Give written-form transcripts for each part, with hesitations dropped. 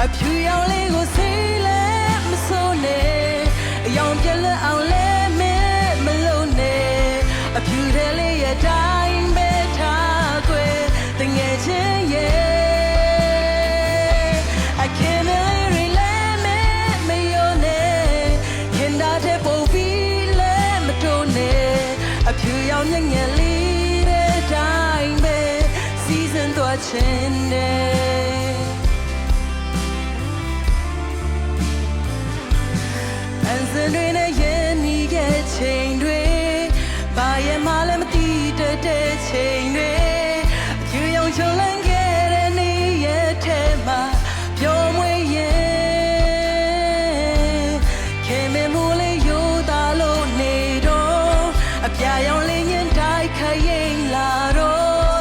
အဖြူရောင်လေးကိုစိလဲမစိုးနဲ့အယောင်ပြက်လက်အောင်လဲမဲမလို့နဲ့အဖြူတဲ့လေးရဲ့တိုင်းပဲထားခွေတငယ်ချင်းရဲ့အခင်မလေးတွေလဲမဲမယုံနဲ့ခင်တာတဲ့ပုံပြီးလဲမတိုးနဲ့အဖြူရောင်မျက်ငယ်လေးတဲ့တိုင်းပဲစီစဉ်သွားခြင်းနဲ့ အန်စင်တွေနဲ့ရင်နီးခဲ့ချိန်တွေဘာရဲ့မှလည်းမတီးတတ်တဲ့ချိန်တွေအဖြူရောင်ချုံလန်းခဲ့တဲ့နေ့ရက်ထဲမှာပျော်မွေ့ရင်ခင်မင်မိုးလေးယူသားလို့နေတော့အပြာရောင်လေးညင်တိုက်ခရင်လာတော့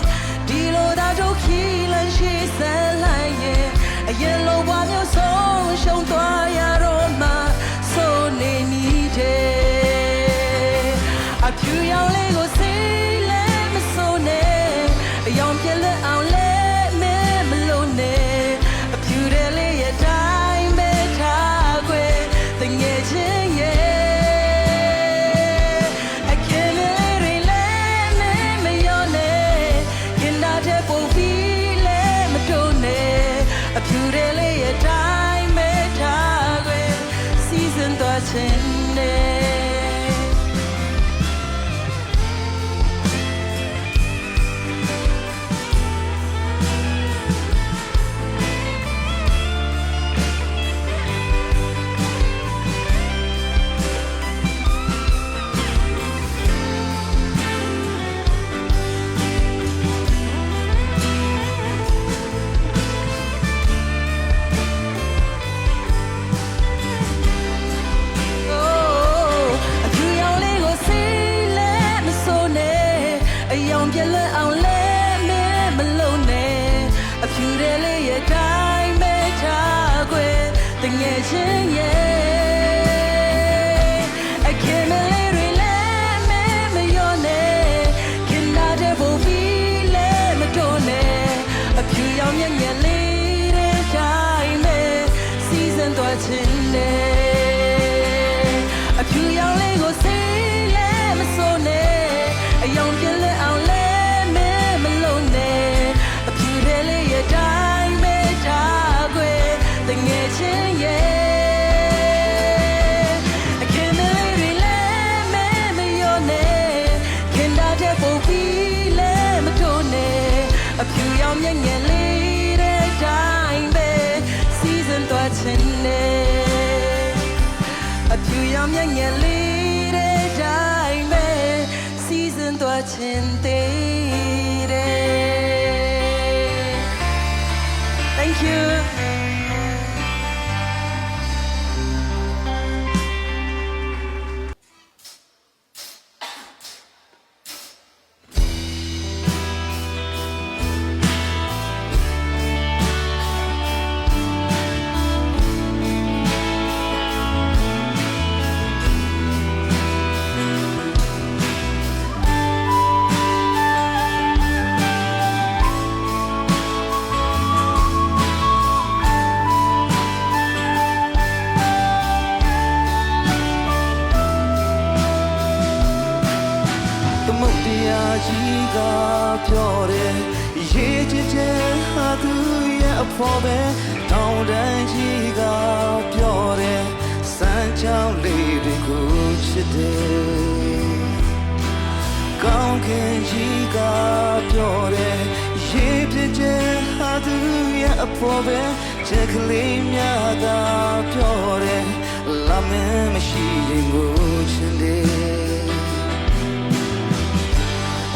ဒီလိုသာတို့ခီလန်ရှိစမ်းလိုက်ရင်အရင်လိုဘဝမျိုးဆုံးရှုံးသွားရတော့မှ ဆိုနေမိတယ်အဖြူရောင်လေးကိုစိလဲမစိုးနဲ့အယောင်ပြက်လက်အောင်လဲမဲမလို့နဲ့အဖြူတဲ့လေးရဲ့တိုင်းပဲထားခွေတငယ်ချင်းရဲ့အခင်လေးတွေလဲမဲမရောနဲ့ခင်တာတဲ့ပုံပြီးလဲမတို့နဲ့အဖြူတဲ့လေးရဲ့တိုင်းပဲထားခွေ season သွားခြင်းနဲ့ အဖြူရောင်လေးကိုစိလဲမစိုးနဲ့အယောင်ပြက်လက်အောင်လဲမဲမလုံးနဲ့အဖြူတဲ့လေးရဲ့တိုင်းပဲထားခွေတငယ်ချင်းရဲ့အခင်မလေးတွေလဲမဲမရောနဲ့ခင်လာတဲ့ဘုံပြီးလဲမတော်နဲ့အဖြူရောင်မျက်မျက်လေးတဲ့တိုင်းပဲစီစဉ်သွားခြင်းနဲ့ အဖြူရောင်လေးကိုစိလဲမစိုးနဲ့အယောင်ပြက်လက်အောင်လဲမဲမလို့နဲ့အဖြူတဲ့လေးရဲ့တိုင်းပဲထားခွေတငယ်ချင်းရဲ့အခင်မလေးတွေလဲမဲမရောနဲ့ခင်တာတဲ့ပုံပြီးလဲမတို့နဲ့အဖြူရောင်မျက်ငယ်လေးတဲ့တိုင်းပဲစီစဉ်သွားခြင်းနဲ့ အဖြူရောင်မျက်ငယ်လေးတဲ့တိုင်းပဲစီစဉ်သွားခြင်းသေးတယ် Thank you. သမုတ်တရားကြီးကပြောတယ်ရေချစ်တဲ့ဟာသူရဲ့အဖို့ပဲတောင်းတန်းကြီးကပြောတယ်စမ်းချောင်းလေးတွေကိုချစ်တယ်ကောင်းခင်ကြီးကပြောတယ်ရေပြစ်တဲ့ဟာသူရဲ့အဖို့ပဲချက်ကလေးများကပြောတယ်လာမင်းမရှိရင်ကိုချင်တယ်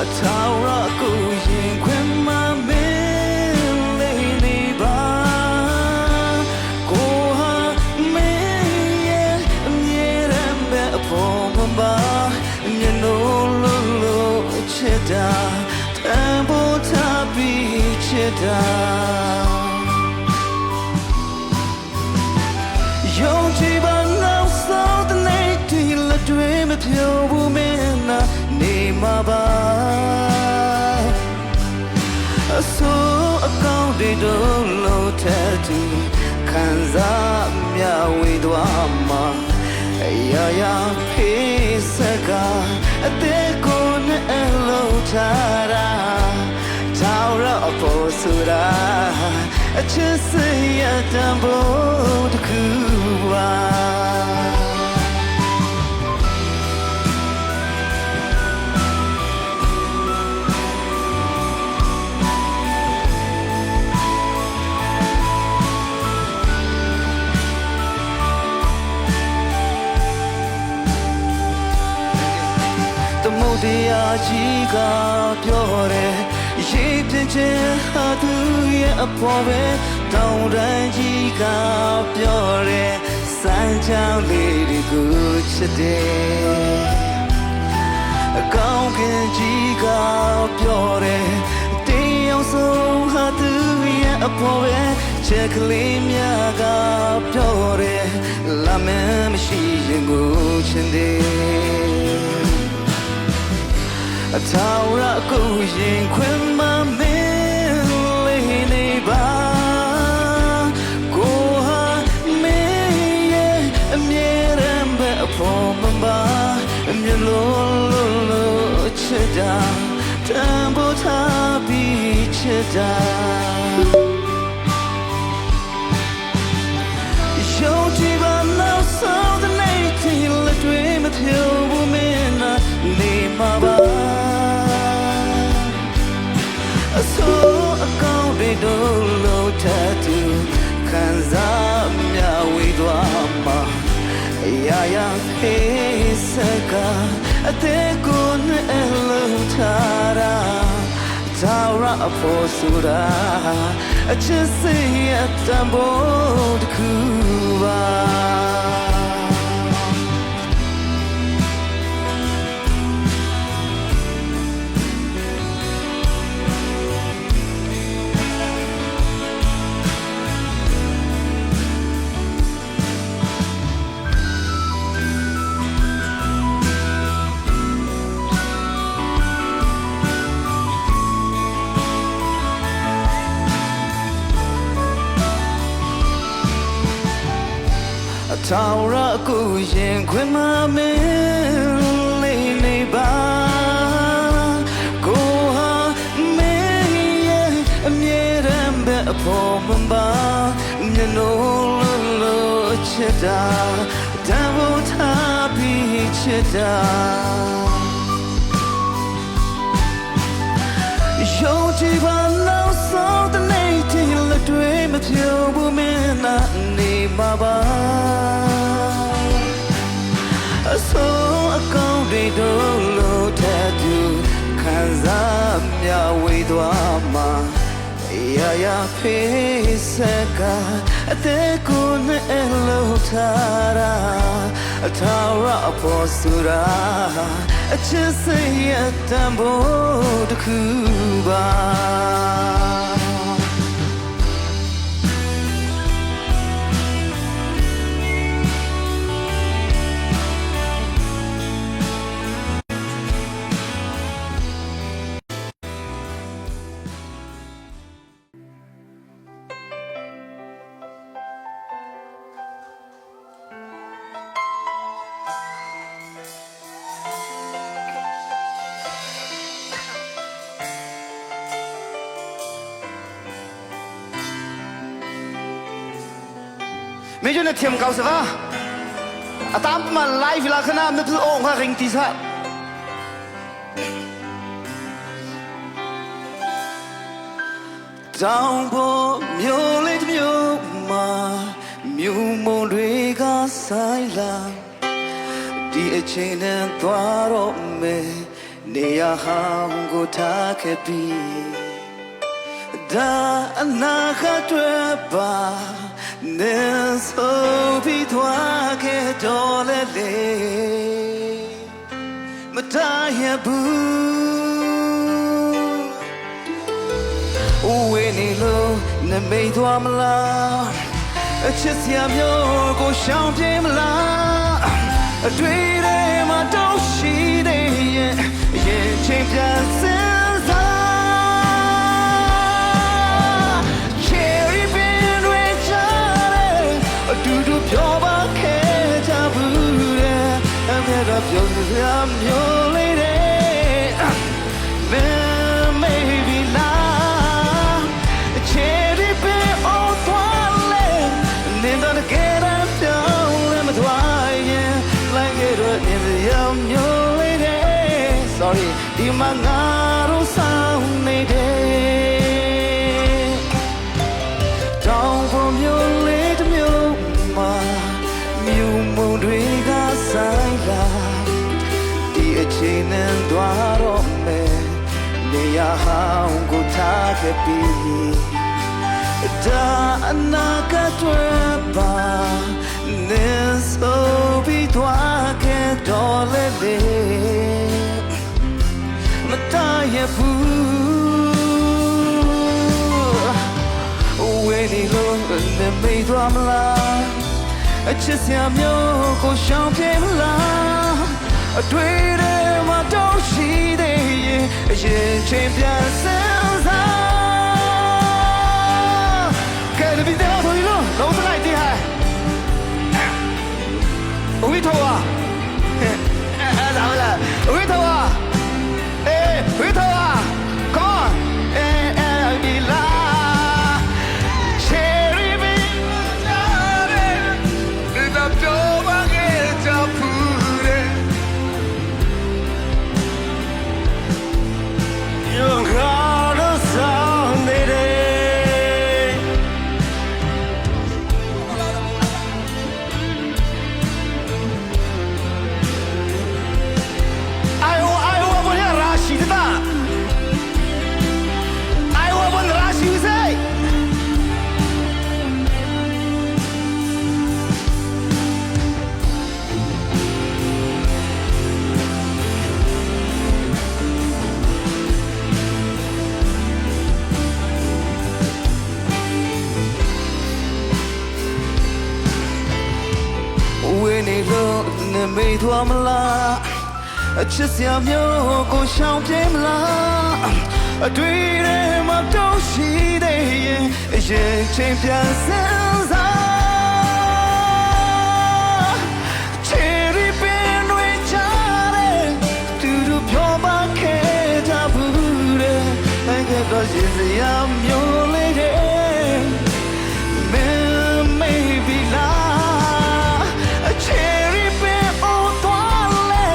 အထာဝရကိုရင်ခွင်မမင်းလေးနေပါကိုဟာမင်းရဲ့အမြဲတမ်းပဲအဖို့မပါမျက်နှာလို့လို့ချစ်တာတန်ဖိုးထားပြီးချစ်တာ ယုံကြည်ပါနောက်ဆုံးတဲ့နေ့ဒီလက်တွေမပြောဘူးမင်းနာနေမှာပါအဆိုးအကောင်းတွေတို့လို့ထက်တူခံ ရာဖေးစကအသေးကိုနဲ့လို့ထားတာထောင်ရအဖို့ဆိုတာအချစ်စရတံဖို့တခုပါ သမုတ်တရားကြီးကပြောတယ်ရေပြင်းခြင်းဟာသူရဲ့အဖို့ပဲတောင်းတန်းကြီးကပြောတယ်စမ်းချောင်းလေးတွေကိုချစ်တယ်အကောင်းခင်ကြီးကပြောတယ်တင်းအောင်ဆုံးဟာသူရဲ့အဖို့ပဲချက်ကလေးများကပြောတယ်လာမင်းမရှိရင်ကိုချင်တယ် အထာဝရကိုရင်ခွင်မမင်းလေးနေပါကိုဟာမင်းရဲ့အမြဲတမ်းပဲအဖို့မပါအမြဲလို့လို့လို့ချစ်တာတန်ဖိုးထားပြီးချစ်တာ ယုံကြည်ပါနောက်ဆုံးတဲ့နေ့ที่လက်တွေမဖြိုဘူးမင်းနာနေမှာပါအဆိုးအကောင်းတွေတို့လို့ထပ်သူခံစားမြဝေသွားမှာရာရာဖေးစကအသေးကိုနဲ့လို့ထားတာသာရအဖို့ဆိုတာအချစ်စရတံဖို့တစ်ခုပါ အထာဝရကိုရင်ခွင်မမင်းလေးနေပါကိုဟာမင်းရဲ့အမြဲတမ်းပဲအဖို့မပါမျက်နှာလို့ချစ်တာတန်ဖိုးထားပြီးချစ်တာ ယုံကြည်ပါနောက်ဆုံးတဲ့နေ့ที่လက်တွေမဖြိုဘူးမင်းနာနေမှာပါအဆိုးအကောင်းတွေတို့လို့ထက်သူခံစားမြဝေသွားမှာရာရာဖေးစကအသေးကိုနဲ့လို့ထားတာအထာဝရအဖို့ဆိုတာအချစ်စရတံဖို့တစ်ခုပါ မေကျွနဲ့ထင်ကောက်စကားအတမ်မ live လာခနာမပအောင်ခရင်တီစာ တောင်ပေါ်မြို့လေးတစ်မြို့မှာမြို့မုံတွေကဆိုင်လာဒီအချိန်နဲ့သွားတော့မယ်နေရာဟောင်းကိုထားခဲ့ပြီးဒါအနာဂတ်တွေပါနေဆိုပြီးသွားခဲ့တော့လေလေမတရားဘူး ဝေနေလို့နမိတ်သွားမလားအချစ်စရာမျိုးကိုရှောင်ပြေးမလားအတွေ့တွေမှာတော့ရှိနေရင်ရင်ချင်းပြန်စင်စား Cherry bin တွေချတဲ့အတူတူပြောပါခဲ့ကြဘူးတဲ့ မှာငါတို့ဆောင်နေတယ်တောင်ပေါ်မျိုးလေးတစ်မျိုးမှာမြူမုံတွေကဆိုင်လာဒီအချိန်နဲ့သွားတော့မယ်နေရာဟောင်းကိုထားခဲ့ပြီး ဒါအနာဂတ်တွေပါနေဆိုပြီးသွားခဲ့တော့လေလေမတရဘူးဝေဒီလို့နေမိသွားမလားအချစ်စရာမျိုးကိုရှောင်ပြေမလားအတွေ့တွေမှာတော့ရှိသေးရင်အရင်ချင်းပြန်စမ်းစား ကဲဒီတဲ့ဆိုရင်လုံးစလိုက်တဲ့ဟာဝီထောอ่ะအဲ့ဒါမလားဝီထောอ่ะအေးဝီထောอ่ะ come on အဲအဲဒီလာ cherry ဒီတော့ပြောပါခဲ့ကြဖူးတဲ့ ယုံခါတော့ဆောင်နေတယ် 哎我哎我不是拉稀的哒，哎我不拉稀噻。 ဝင်းနေလို့နေမိသွားမလားအချစ်စရာမျိုးကိုရှောင်ပြေးမလားအတွေ့တွေမှာတော့ရှိသေးရင်အရင်ချင်းပြန်စမ်းစားချီရီပင်တွေချတဲ့သူတို့ပြောပါခဲ့ကြဘူးတဲ့အဲ့ကတော့ရင်စရာမျိုးလေးတွေ Maybe la a cherry bit on သွားလဲ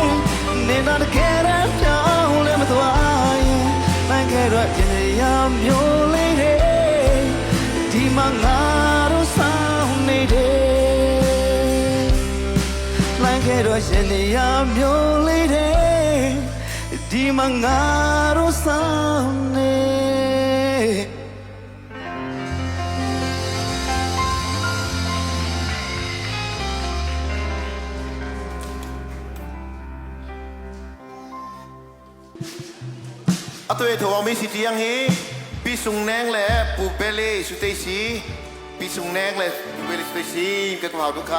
နေတော့တကယ်တော့ပြောင်းလဲမသွားရင်နိုင်ခဲ့တော့ရင်ရမျိုးလေးတွေဒီမှာငါတို့ဆောင်နေတယ်နိုင်ခဲ့တော့ရင်ရမျိုးလေးတွေဒီမှာငါတို့ဆောင်နေ အတွေ့အကြုံမေစီတီယန်ဟီပီဆုံနန်းလေပူဘဲလေးစုတေးစီပီဆုံနန်းလေပူဘဲလေးစုတေးစီကဲတော့ဒုက္ခ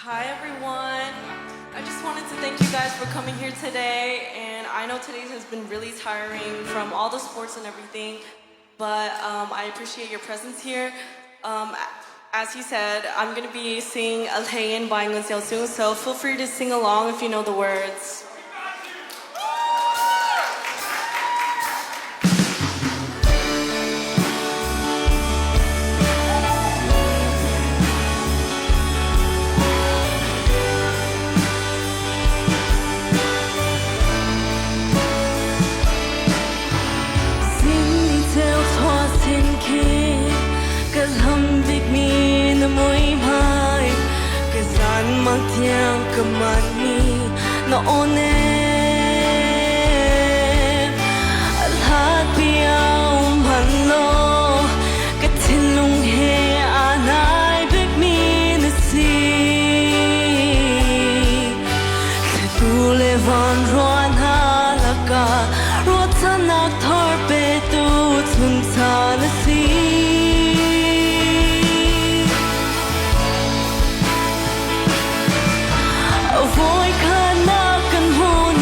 Hi everyone. I just wanted to thank you guys for coming here today. And I know today has been really tiring from all the sports and everything, but I appreciate your presence here. As he said, I'm gonna be singing Alhayan by Ngun Seo Soon, so feel free to sing along if you know the words. Xin theo thoa xin khi cái hầm việc mi nó môi mai cái gian mang theo cái màn mi nó ôn em hát piao man lo cái thiên lung he anai big mi na si Tu le van ruan ha la ka ruat nak thar pe tu chun cha na si Voi kha na kan hun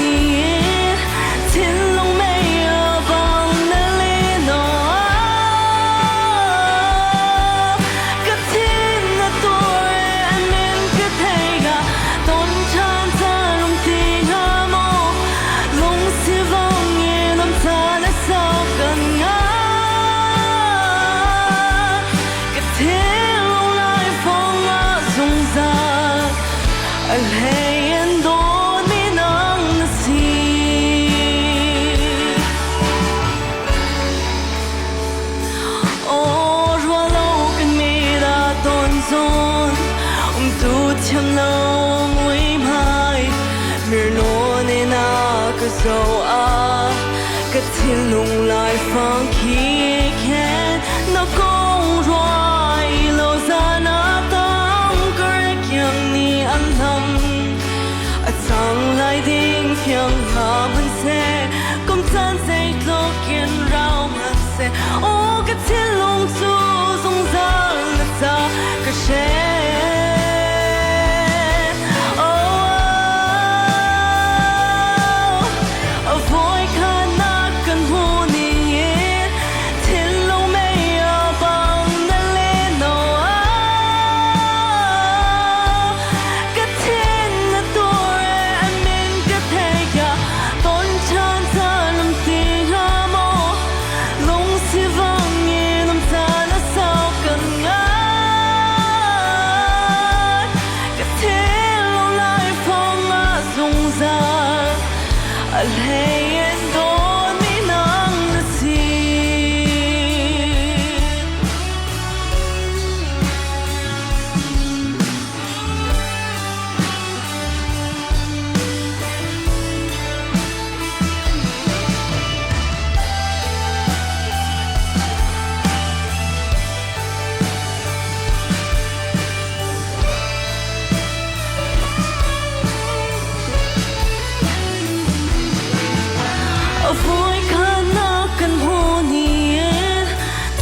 Aw ruah lo kan mi dah tawn zawn um tu thiam lo mui hmai mirnawn in a ka zo a ka thinlung lai fang khi khen na kong ruai lo zana tang ka kyang ni an lam a chang lai ding thiang ha man se kum chan sei tlokin rau man se o ka thinlung chu zungzal na cha ka she Oh, a voi kha nak kan hu ni thinlung mei a bang na le no ka thin na tur e min ka thei ya ton chan cha lam ti ha mo lung si vang in am cha na sao kan ngai ka thinlung lai phong a zungzal a hlein don mi nang na si. A voi kha na kan hu ni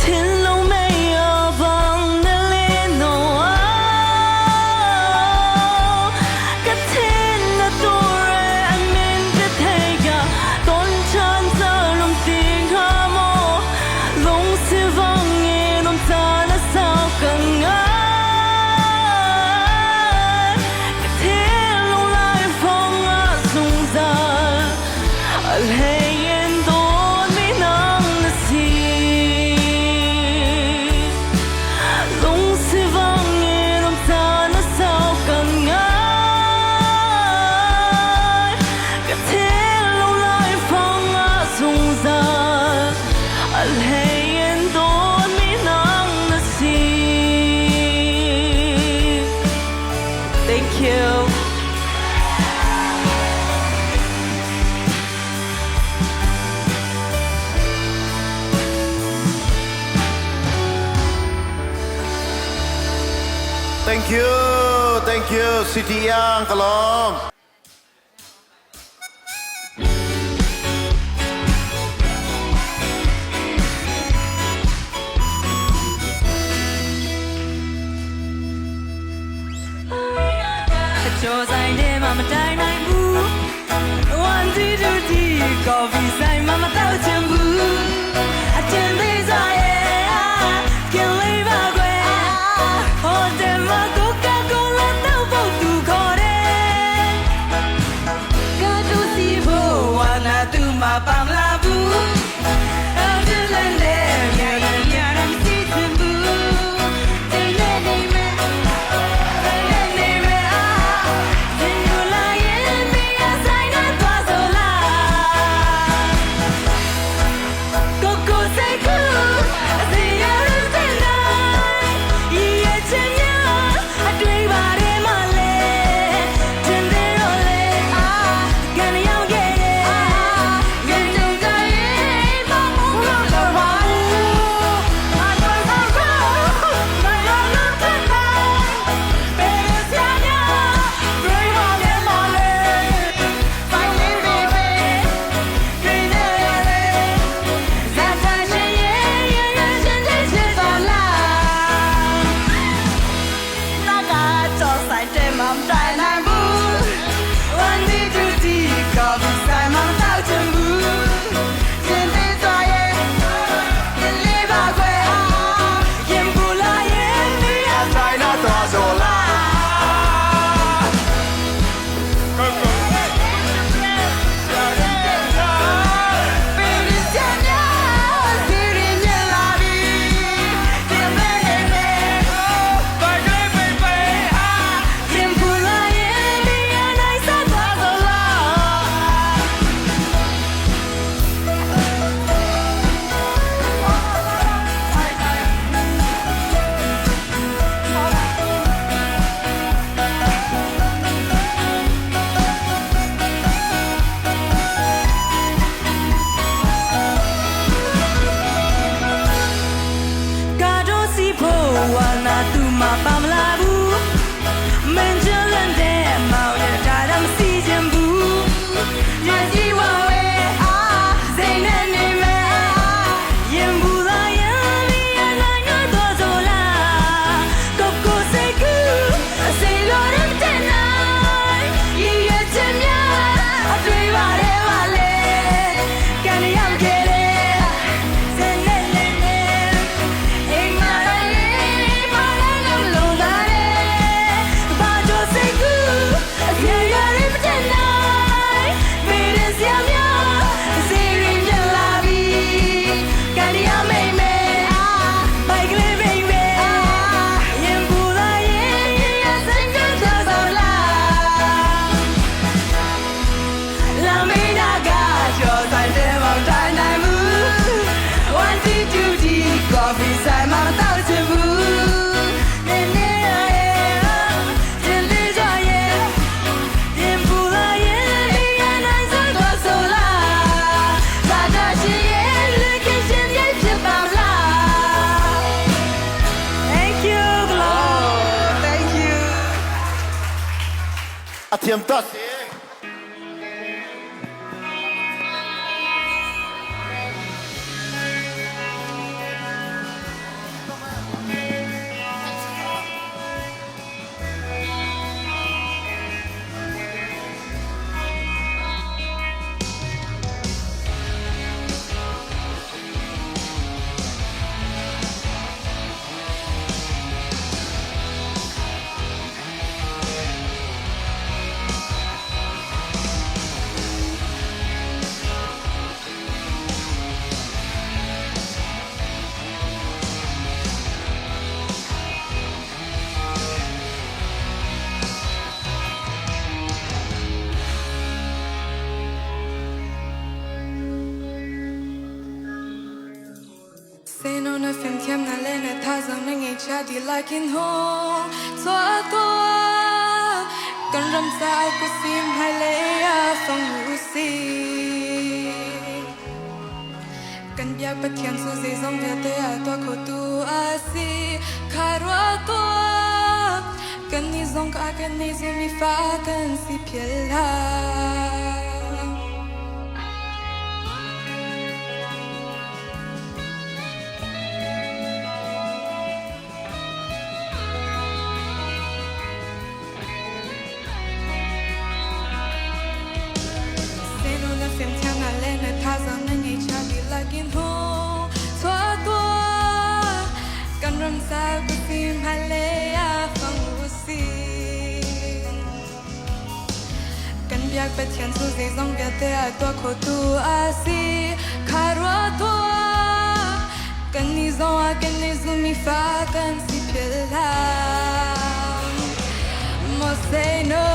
thinlung mei a bang na le no ka thin na tur e an min ka thei ya ton chan cha lung ting ha mo lung si vang in om cha na sao kan ngai ka thinlung lai phong a zungzal a hlein don mi nang na si lung si vang in om cha na sao kan ngai ka thinlung lai phong a zungzal a hlein don mi nang na si. Thank you. Thank you, thank you, City Yang kalom. အကျော်ဆိုင်ထဲမှာမတိုင်နိုင်ဘူး1 2 3 coffee ဆိုင်မှာမတော့ချင်ဘူးအတင်သေးစားရဲ့ကင်လေးပါကွယ်ဟိုတယ်မှာကိုကာကိုလာတော့ဖို့သူခေါ်တယ်ကတူစီဖို့ဝါနာသူမပါမလာဘူးအဲ့ဒီလည်းလေမြန်မြန်ရမရှိချင်ဘူးတဲ့နေနေမဲ့နေမဲ့အာဒီလိုလာရင်မင်းဆိုင်တော့သွားဆိုလား။ မပါမလာဘူးမင်းချလန်တဲ့မောင်ရတာတော့မစီချင်ဘူးရစီဝဝဲအာစိတ်နဲ့နေမယ်ရင်ဘူးလာရင်မီရနိုင်တော့ဆိုလားကိုကိုစိတ်ကူစိတ်လို့ရတဲ့နိုင်ရရချင်များအတွေ့ပါတယ်ပါလေကန်ရောက်ခဲ့လေစနေနေနေအိမ်မလေးမလာလုံးလာတယ်ဘာကြောင့်စိတ်ကူအပြေရရမတဲ့နိုင်မေးရစရာများစီရင်ပြလာပြီကန်ရမိတ်မေဘိုက်ကလေးမိတ်မေရင်ပူလာရင်ရစင်ကတော့တော့လာ လာမေးနာကကြောဆိုင်တဲ့မောင်တိုင်းနိုင်မှု1 2 3 coffee ဆိုင်မှာတောက်ချင်ဘူးနေနေရဲ့တင်လေးကြရဲ့ရင်ပူလာရဲ့ရနိုင်စတော့ဆိုလာသာတာရှိရဲ့လူကရှင်ရဲ့ဖြစ်ပါမလား Thank you Glo Thank you A thiam tat. Say no na fim thiam na le na tha zang na ngei cha di lakin ho chua to kan ram sa ku sim hai le ya fang u si kan biak pathian su zei zong vialte a to kho tu a si kharwa to kan ni zong ka kan ni zu mi fa kan si phial la. Say no na fim thiam na le na tha zang na ngei cha di lakin ho chua to kan ram sa ku sim ha le ya fang u si kan biak pathian su zei zong vialte a to kho tu a si kharwa to kan ni zong a kan ni zu mi fa kan si phil la mo say no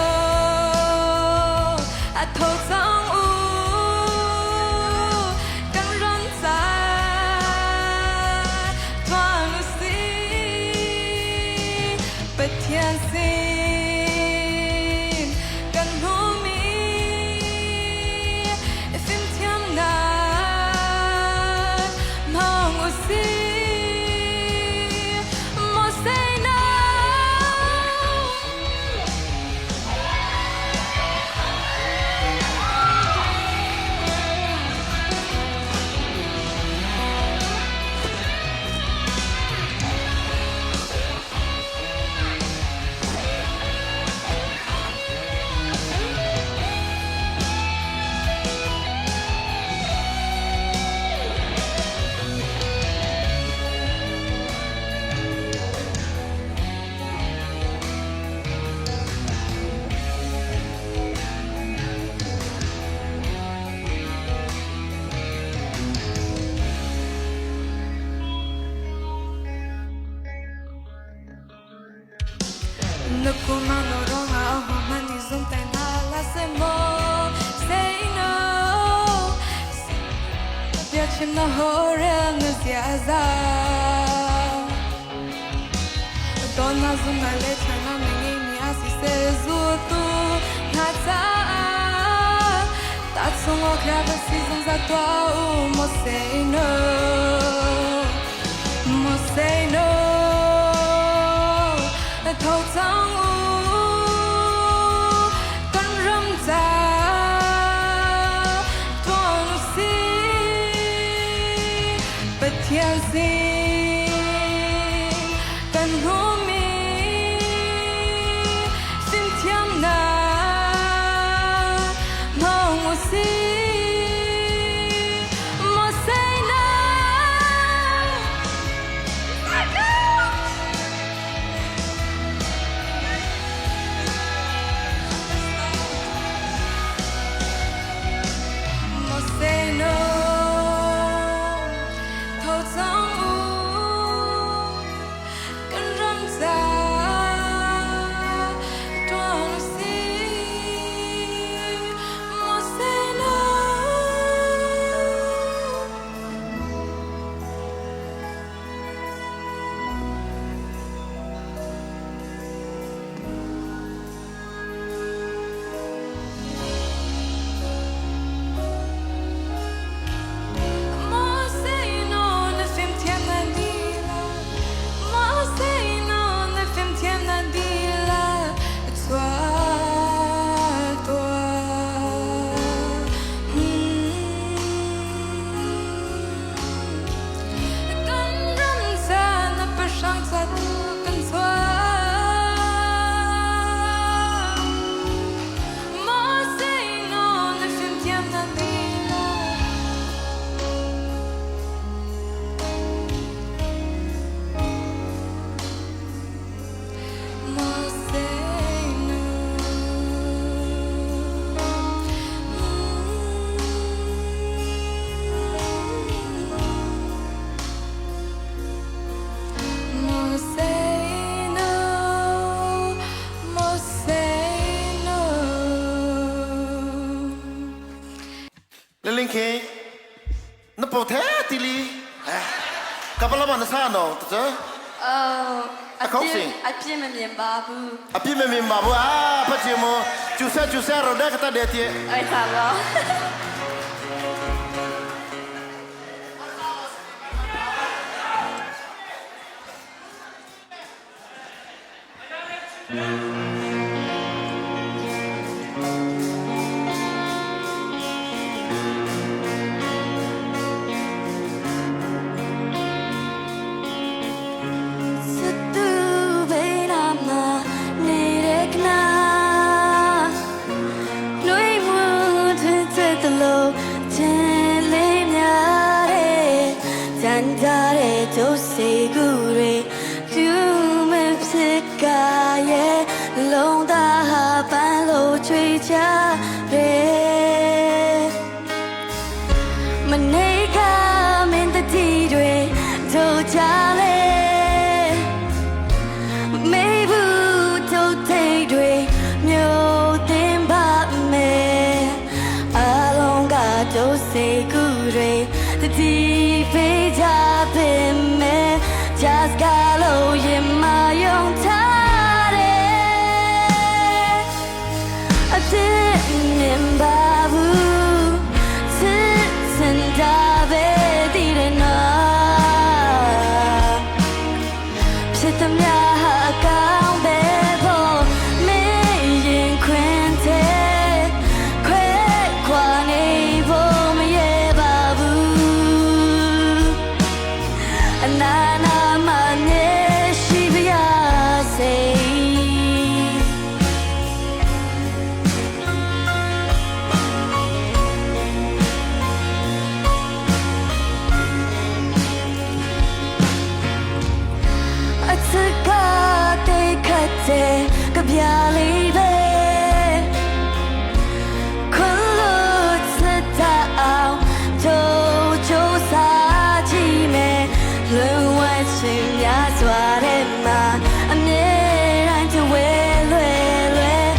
a tho chang u kan ron sa tuan u si pathian sin kan hu mi phim thiam na mong u si mo say no. Nukumano ronga oho mani zum tai na la se mo say no Bia chim na ho re na zia za Donna zum na le cha na me ngi mi a si se zu tu na ta Ta chung o kra va si zum za tua u mo say no. Mo say no. Pathian sin kan hmuhmi fimthiamnak hmang u sih. Moses no tho cang u kan ram ca tuan u sih. Moses no. Kan ram ca na pahrang ca tu kan chuah. Liling khi na po the tili kapalama na sa no ta cha အပြစ်မမြင်ပါဘူး အပြစ်မမြင်ပါဘူးအာဖတ်ချင်မကျူဆက်ကျူဆက်တော့တဲ့ကတဲ့တဲ့ အဲ့ဒါပါ စတူဘေးနာမှာနေတဲ့ကနာနှွေးမှုတဲ့တဲ့လို့ခြင်းလေးများတဲ့တန်ကြတဲ့ဒုစိကူတွေသူမဖြစ်ကရဲ့လုံးသားဟာပန်းလို့ချွေချတယ် မနေ့ကမင်းတတိတွေတို့ကြလေမေဘူးတို့ထိတ်တွေမျိုးတင်ပါမယ်အလုံးကတို့စိတ်ကူတွေတတိပေးကြပါမယ် Just ကလို့ရင်မယုံထားတယ် အဖြစ်မြင်ပါဘူးချစ်စင်တာပဲတည်တယ်နော်ဖြစ်သမျှဟာအကောင်းပဲဖို့မင်းရင်ခွင်တဲ့ခွဲခွာနေဖို့မရပါဘူးအနာနာမနေရှိပါရစေ အချက်ကတိတ်ခတ်တဲ့ကြပြလေးပဲခွန်းလို့စတဲ့အောင်တို့ကြိုးစားကြည့်မယ်လွန်ဝဲချင်များစွာတဲ့မှာအမြဲတမ်းတဝဲလွယ်လွယ်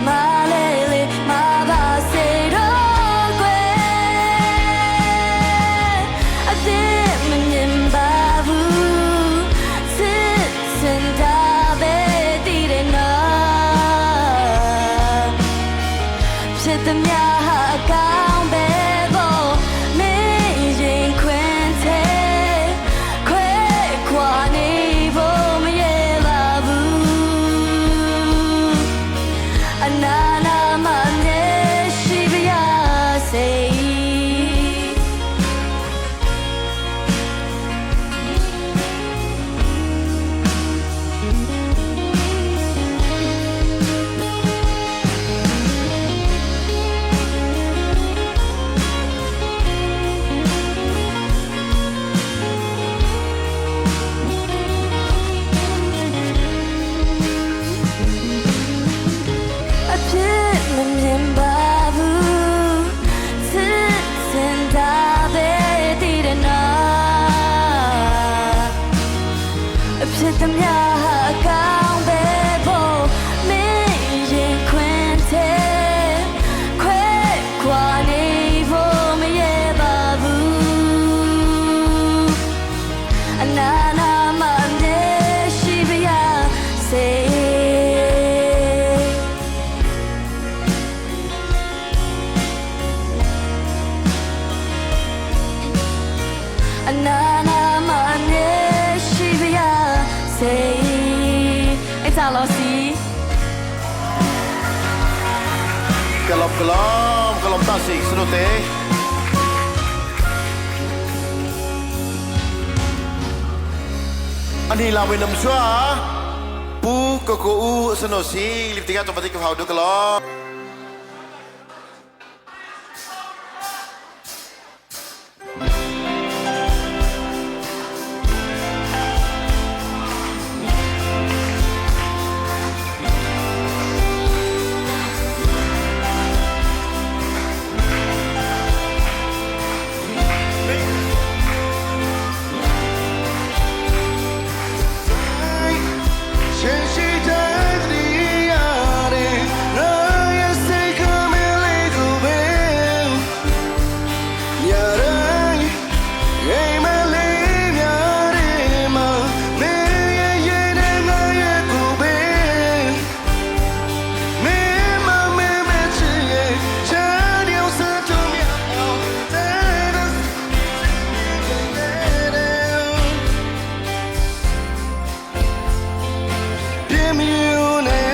မလေးလေးမပါစေတော့ကွယ် အပြစ်မမြင်ပါဘူးစစ်စင်တာပဲတည်တယ်နော် သမျှအကောင်းပဲဖို့မင်းရင်ခွင်တဲ့ခွဲခွာနေဖို့မရပါဘူးအနာနာမမြဲရှိပါရစေ အနာနာမမြဲရှိပါရစေအဲ့ဒါလို့စီ ကလပ်ကလမ်ကလမ်တာစီစနိုတေอันนี้ลาเวนำชัวปูกโกอูสโนซีลิปติกาจอมปฏิกเฮาดูกลอ 前ရှိတဲ့တတိယတဲ့ငါရဲ့စိတ်ကမလေးကိုပဲညတိုင်းအိမ်မလေးများတဲ့မှာမင်းရဲ့ရဲ့နဲ့ငါရဲ့ကိုပဲမင်းမမင်းမချစ်ရဲ့ချမ်းမြောင်စတော့မြောင်တဲ့ ပြင်းမြူနေ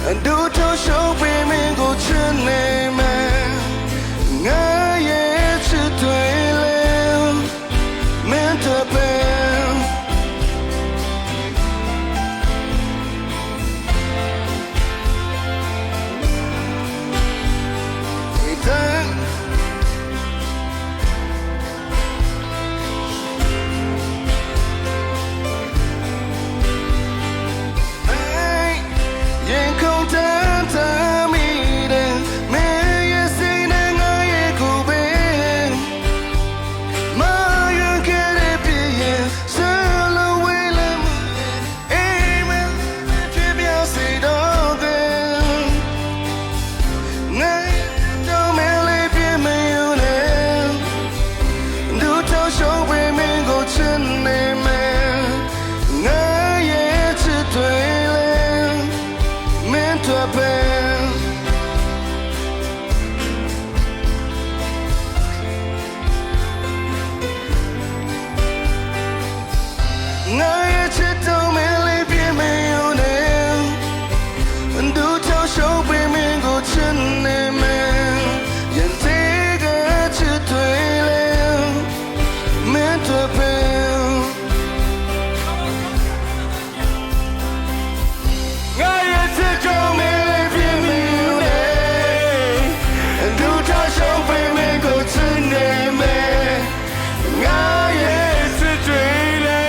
အဒူထောရှုပ်ပေးမင်းကိုချစ်နေမယ်ငါရဲ့ချစ်တွေလေမင်းတို့ပဲတဲ့ ရင်ခုန်တမ်းတမ်းမိတဲ့မင်းရဲ့စိတ်နဲ့ငါရဲ့ကိုယ်ပဲမာရခဲ့တဲ့ပြည့်ရင်ဆလဝေးလမှုအိမ်မဖြစ်ပြစေတော့တဲ့ငါတော့မလေးပြမယူနဲ့ဒူထောရှုံးပေးမင်းကိုချစ်နေမယ်ငါရဲ့ချစ်တွေလေ မင်းတို့ပဲငါရဲ့ချစ်တော်မင်းလေးပြမယုံနဲ့ဒူထောက်ရှုံးပေးမင်းကိုချစ်နေမယ်ရင်သေးကချစ်တွေလေမင်းတို့ပဲ ငါရဲ့ချစ်တော်မင်းလေးပြမယုံနဲ့ဒူထောက်ရှုံးပေးမင်းကိုချစ်နေမယ်ငါရဲ့ချစ်တွေလေ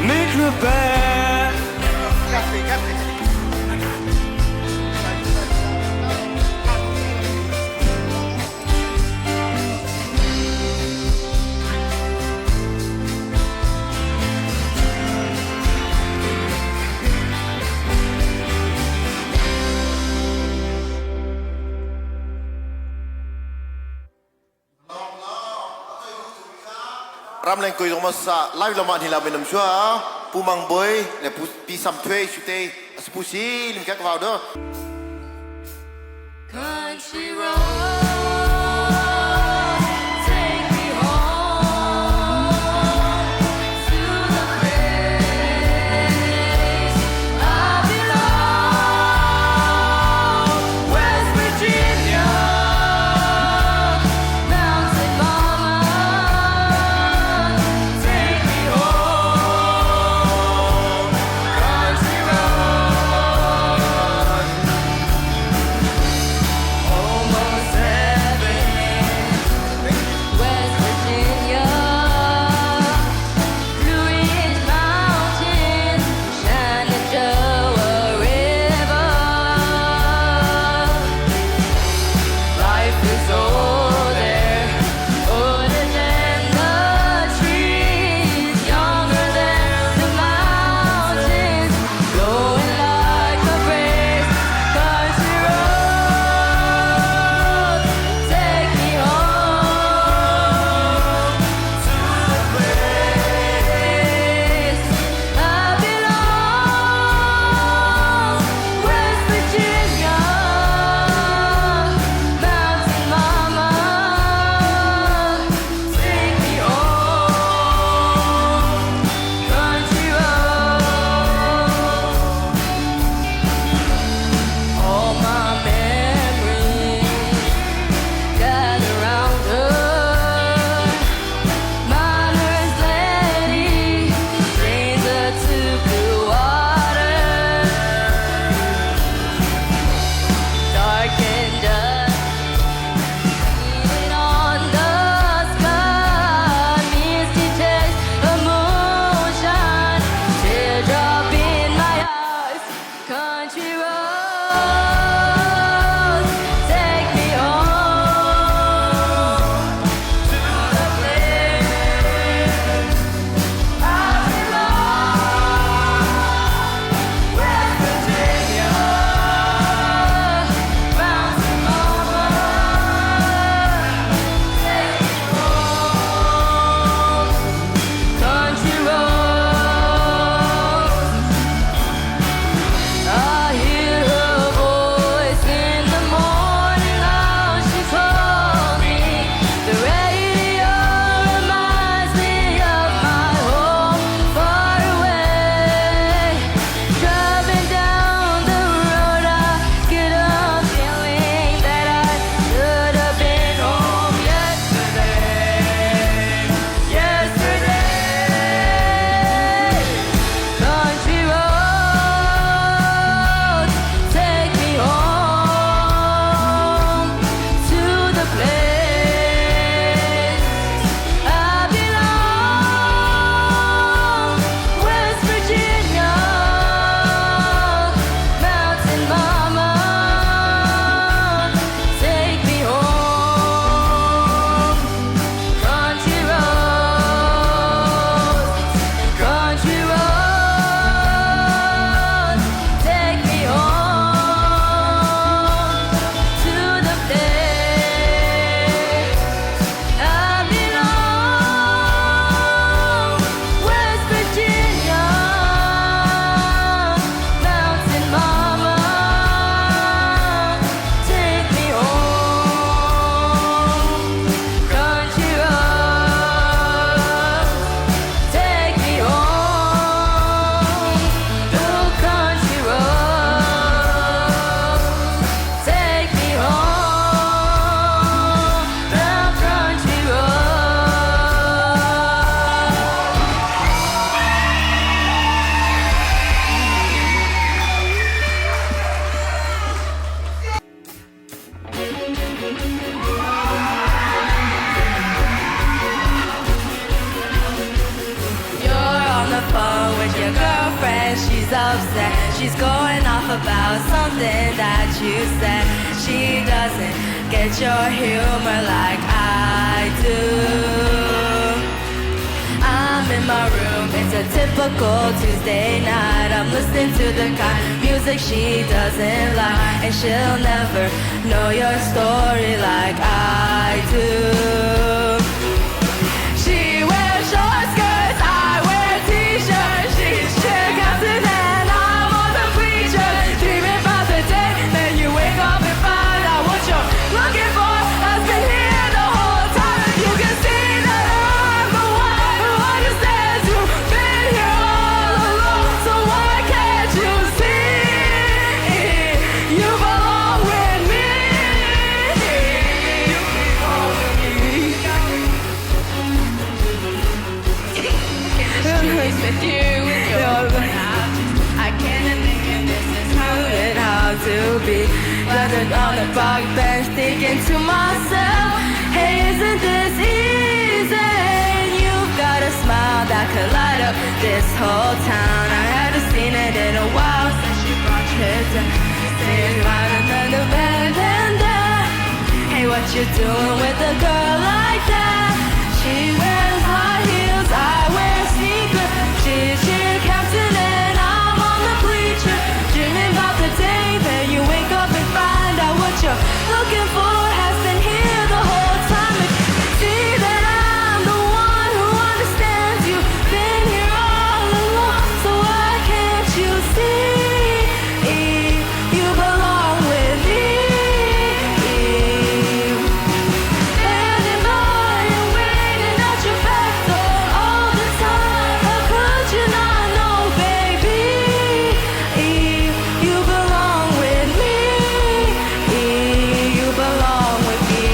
မင်းတို့ပဲ รำแรงกุยลงมาสะไล่ลงมาทีลาเป็นน้ำชัวปูมังบอยและปูปีซัมถวยชุเตสปูซีลิมกักวาวเด้อ Country road, take me home to the place I belong. West Virginia, Mountain Mama, take me home. Country road, upset. She's going off about something that you said. She doesn't get your humor like I do. I'm in my room, it's a typical Tuesday night. I'm listening to the kind of music she doesn't like, and she'll never know your story like I do. She wears short skirts, I wear t-shirts. She's chair captain and I'm on the bleachers, dreaming about the day that you wake up and find out what you're looking for has been here the whole time. You can see that I'm the one who understands. You've been here all along, so why can't you see? You belong with me. You belong with me. With you, with your I can't imagine this is how it ought to be. Gathered on the park bench, thinking to myself, Hey, isn't this easy? And you've got a smile that could light up this whole town. I haven't seen it in a while since she brought you down. Saying right under the bed and down. Hey, what you doing with a girl like that? She wears high heels, I wear sneakers. She's cheer captain and I'm on the bleacher. Dreaming about the day that you wake up and find out what you're looking for has been here the whole time. If you see that I'm the one who understands you. Been here all along, so why can't you see? You belong with me. Standing by and waiting at your back door all the time. How could you not know, baby? You belong with me. You belong with me.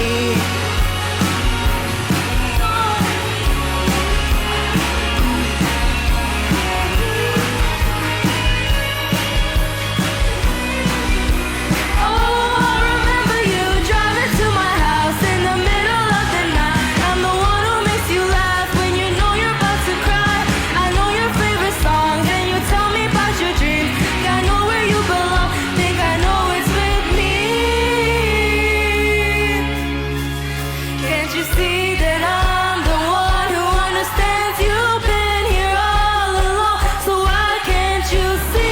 Oh, I remember you driving to my house in the middle of the night. I'm the one who makes you laugh when you know you're about to cry. I know your favorite songs and you tell me about your dreams. Think I know where you belong. Think I know it's with me. Can't you see that I'm the one who understands? You've been here all along, so why can't you see?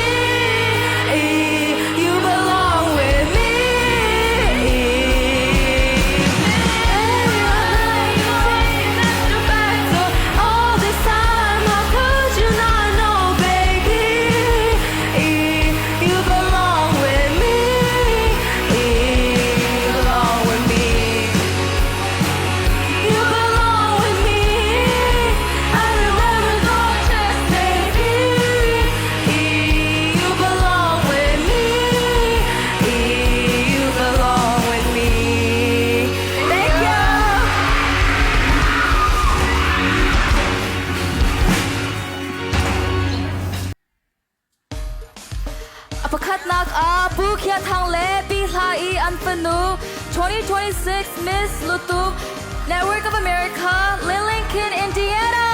You belong with me. All this time, how could you not know, baby? You belong with me. You belong with me. You belong with me. I remember the just baby. You belong with me. You belong with me. Thank you. A pakhatnak ah Pu Khia Thang le Pi Hla i an fanu 2026 Miss Lutuk Network of America, Lincoln, Indiana.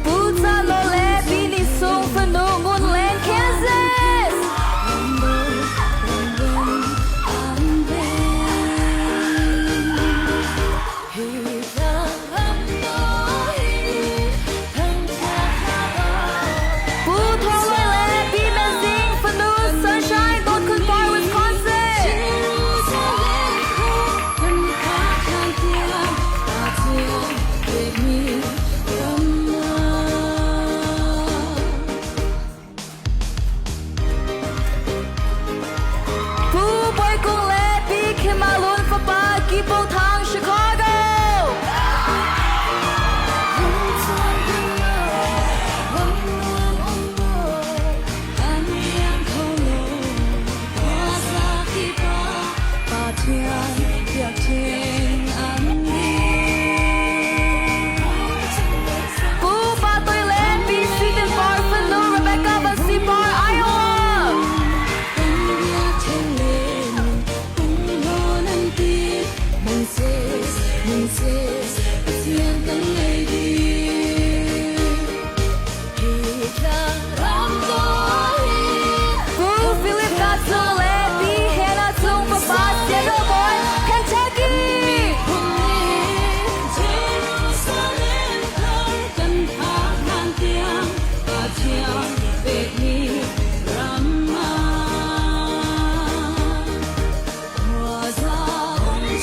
Pu Ca Lo le Pi Ni Sung fanu Ngun Len, Kansas. Pu Thawng Luai le Pi Men Zing fanu Sunshine Dawt Khun Par, Wisconsin. Pu Bawi Kung le Pi Kim Alun fapa Kipo Thang, Chicago.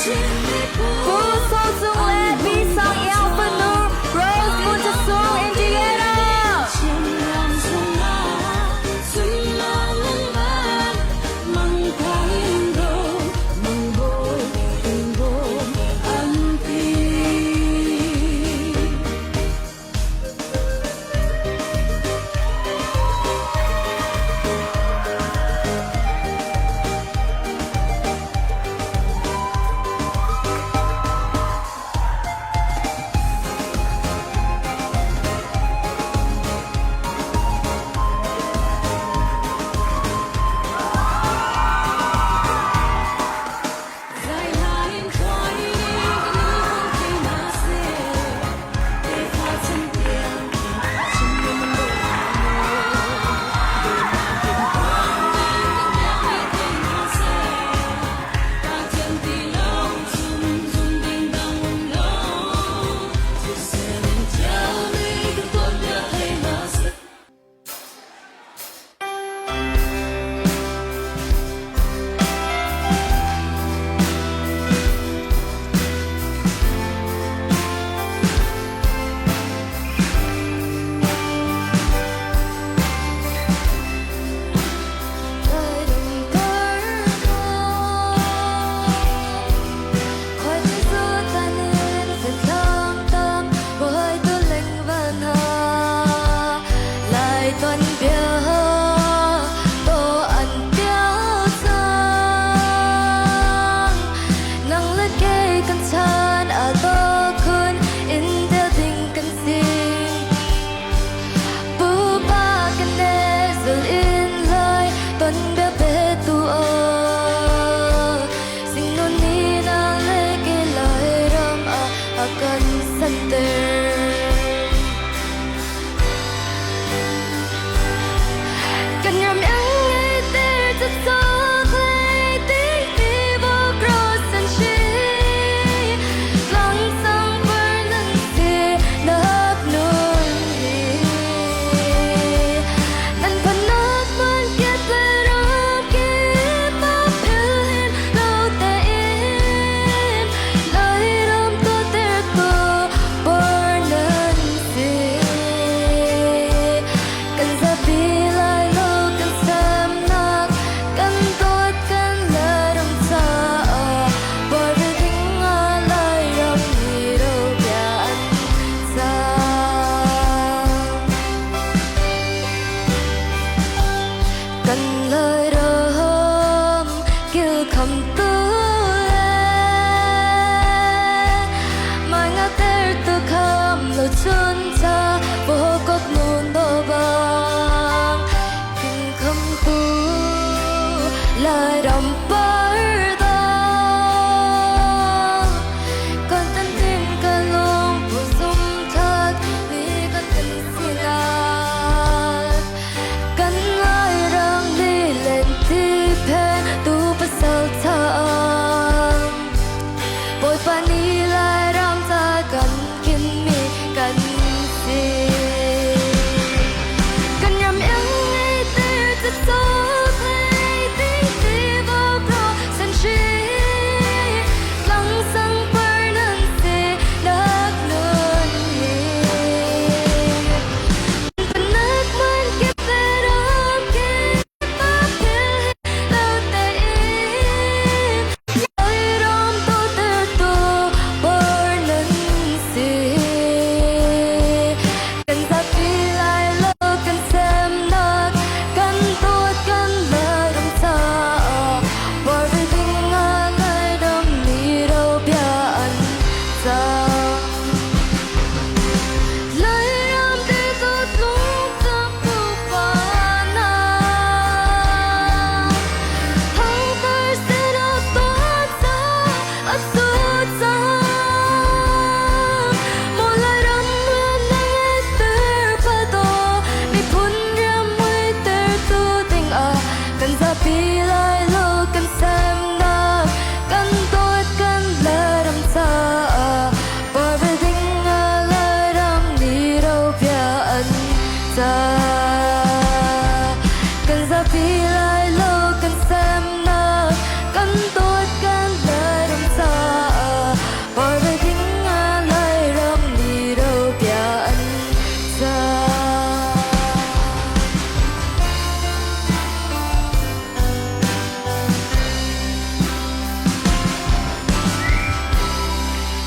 Pu Sung Cung le Pi Sang Iang fanu Rose Muntasung, Indiana.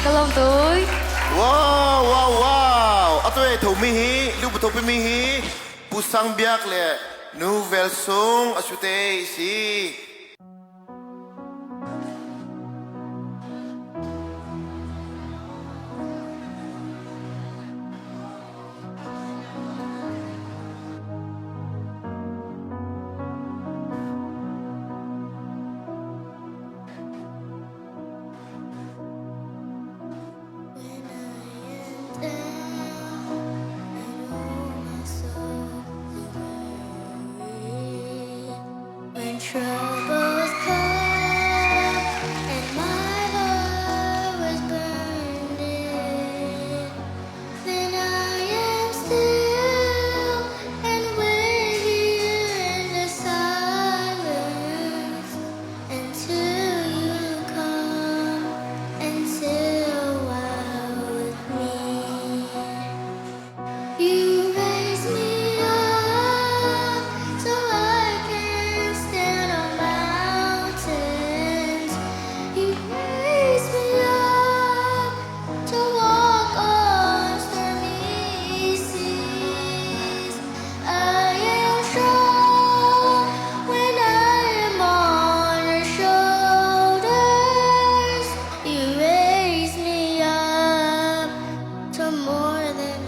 Ka lawm tuk. Wow, wow, wow. Atu e tho mi hi, lu tho mi hi, Pu Sang Biak le Nu Vel Sung asute si. When I am down and oh my soul weary, when troubles come and my heart was burning, then I am still and wait here in the silence until you come and sit a while with me. You raise me up so I can stand on mountains. You raise me up to walk on stormy seas. I am strong when I am on your shoulders. You raise me up to more than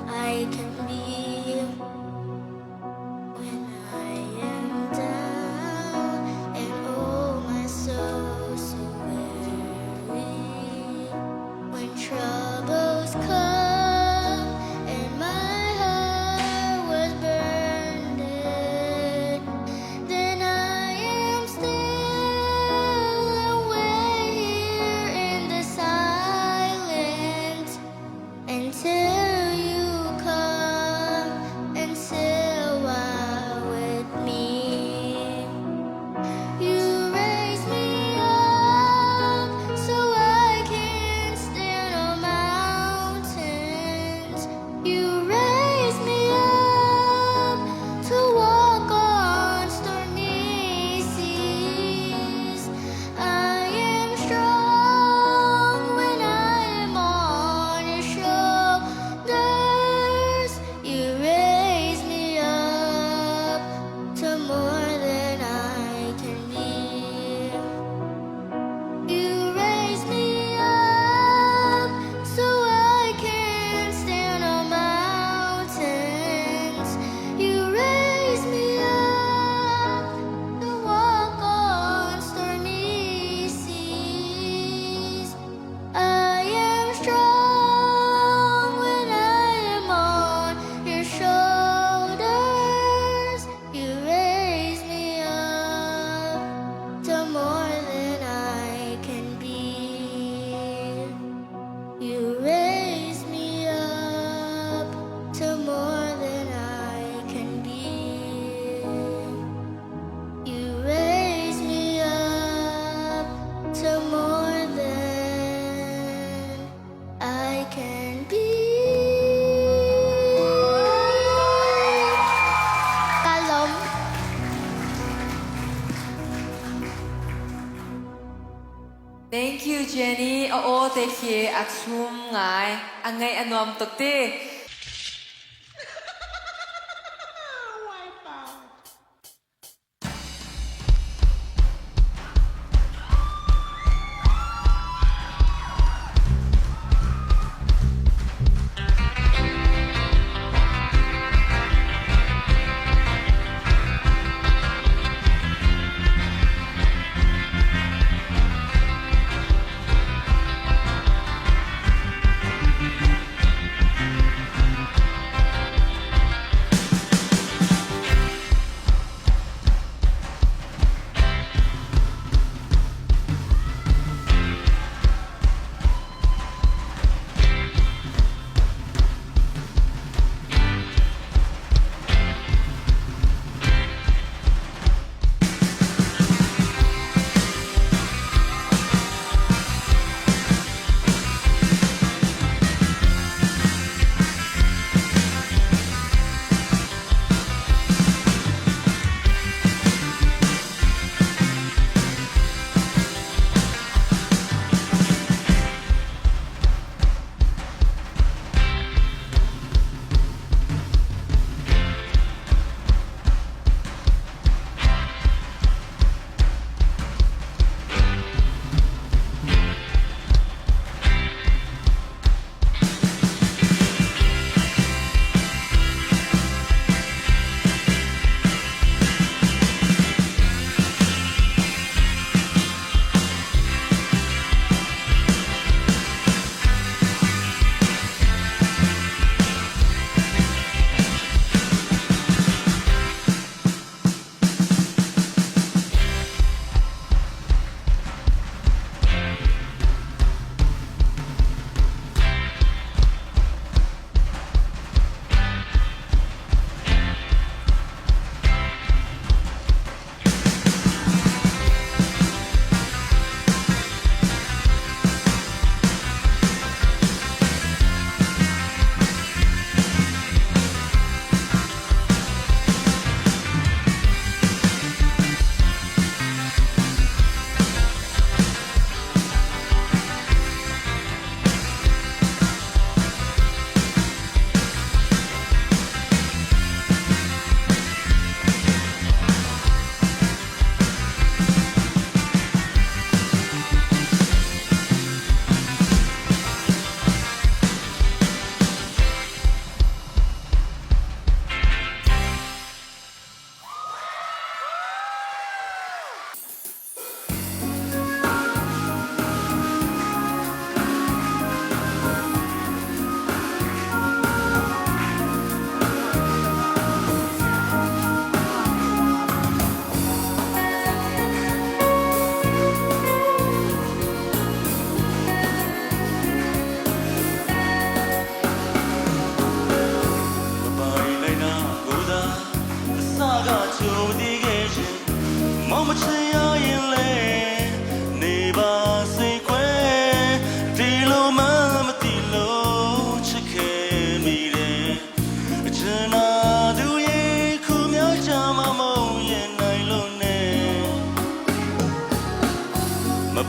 I can be. When I am down and oh my soul so weary, when troubles come and my heart was burned, then I am still away here in the silence until you come and sit a while with me. You raise me up so I can stand on mountains. You raise me up to walk on stormy seas. I am strong when I am on your shoulders. You raise me up to more than I can be. You raise me up so I can stand on mountains. You raise me up to walk on stormy seas. I am strong when I am on your shoulders. You raise me up to more than I can be. You raise me up to more than I can be. You raise me up to more than I can be. Kalom. Thank you Jenny. A aw te khi a chum ngai. A ngaih a nuam tuk ti.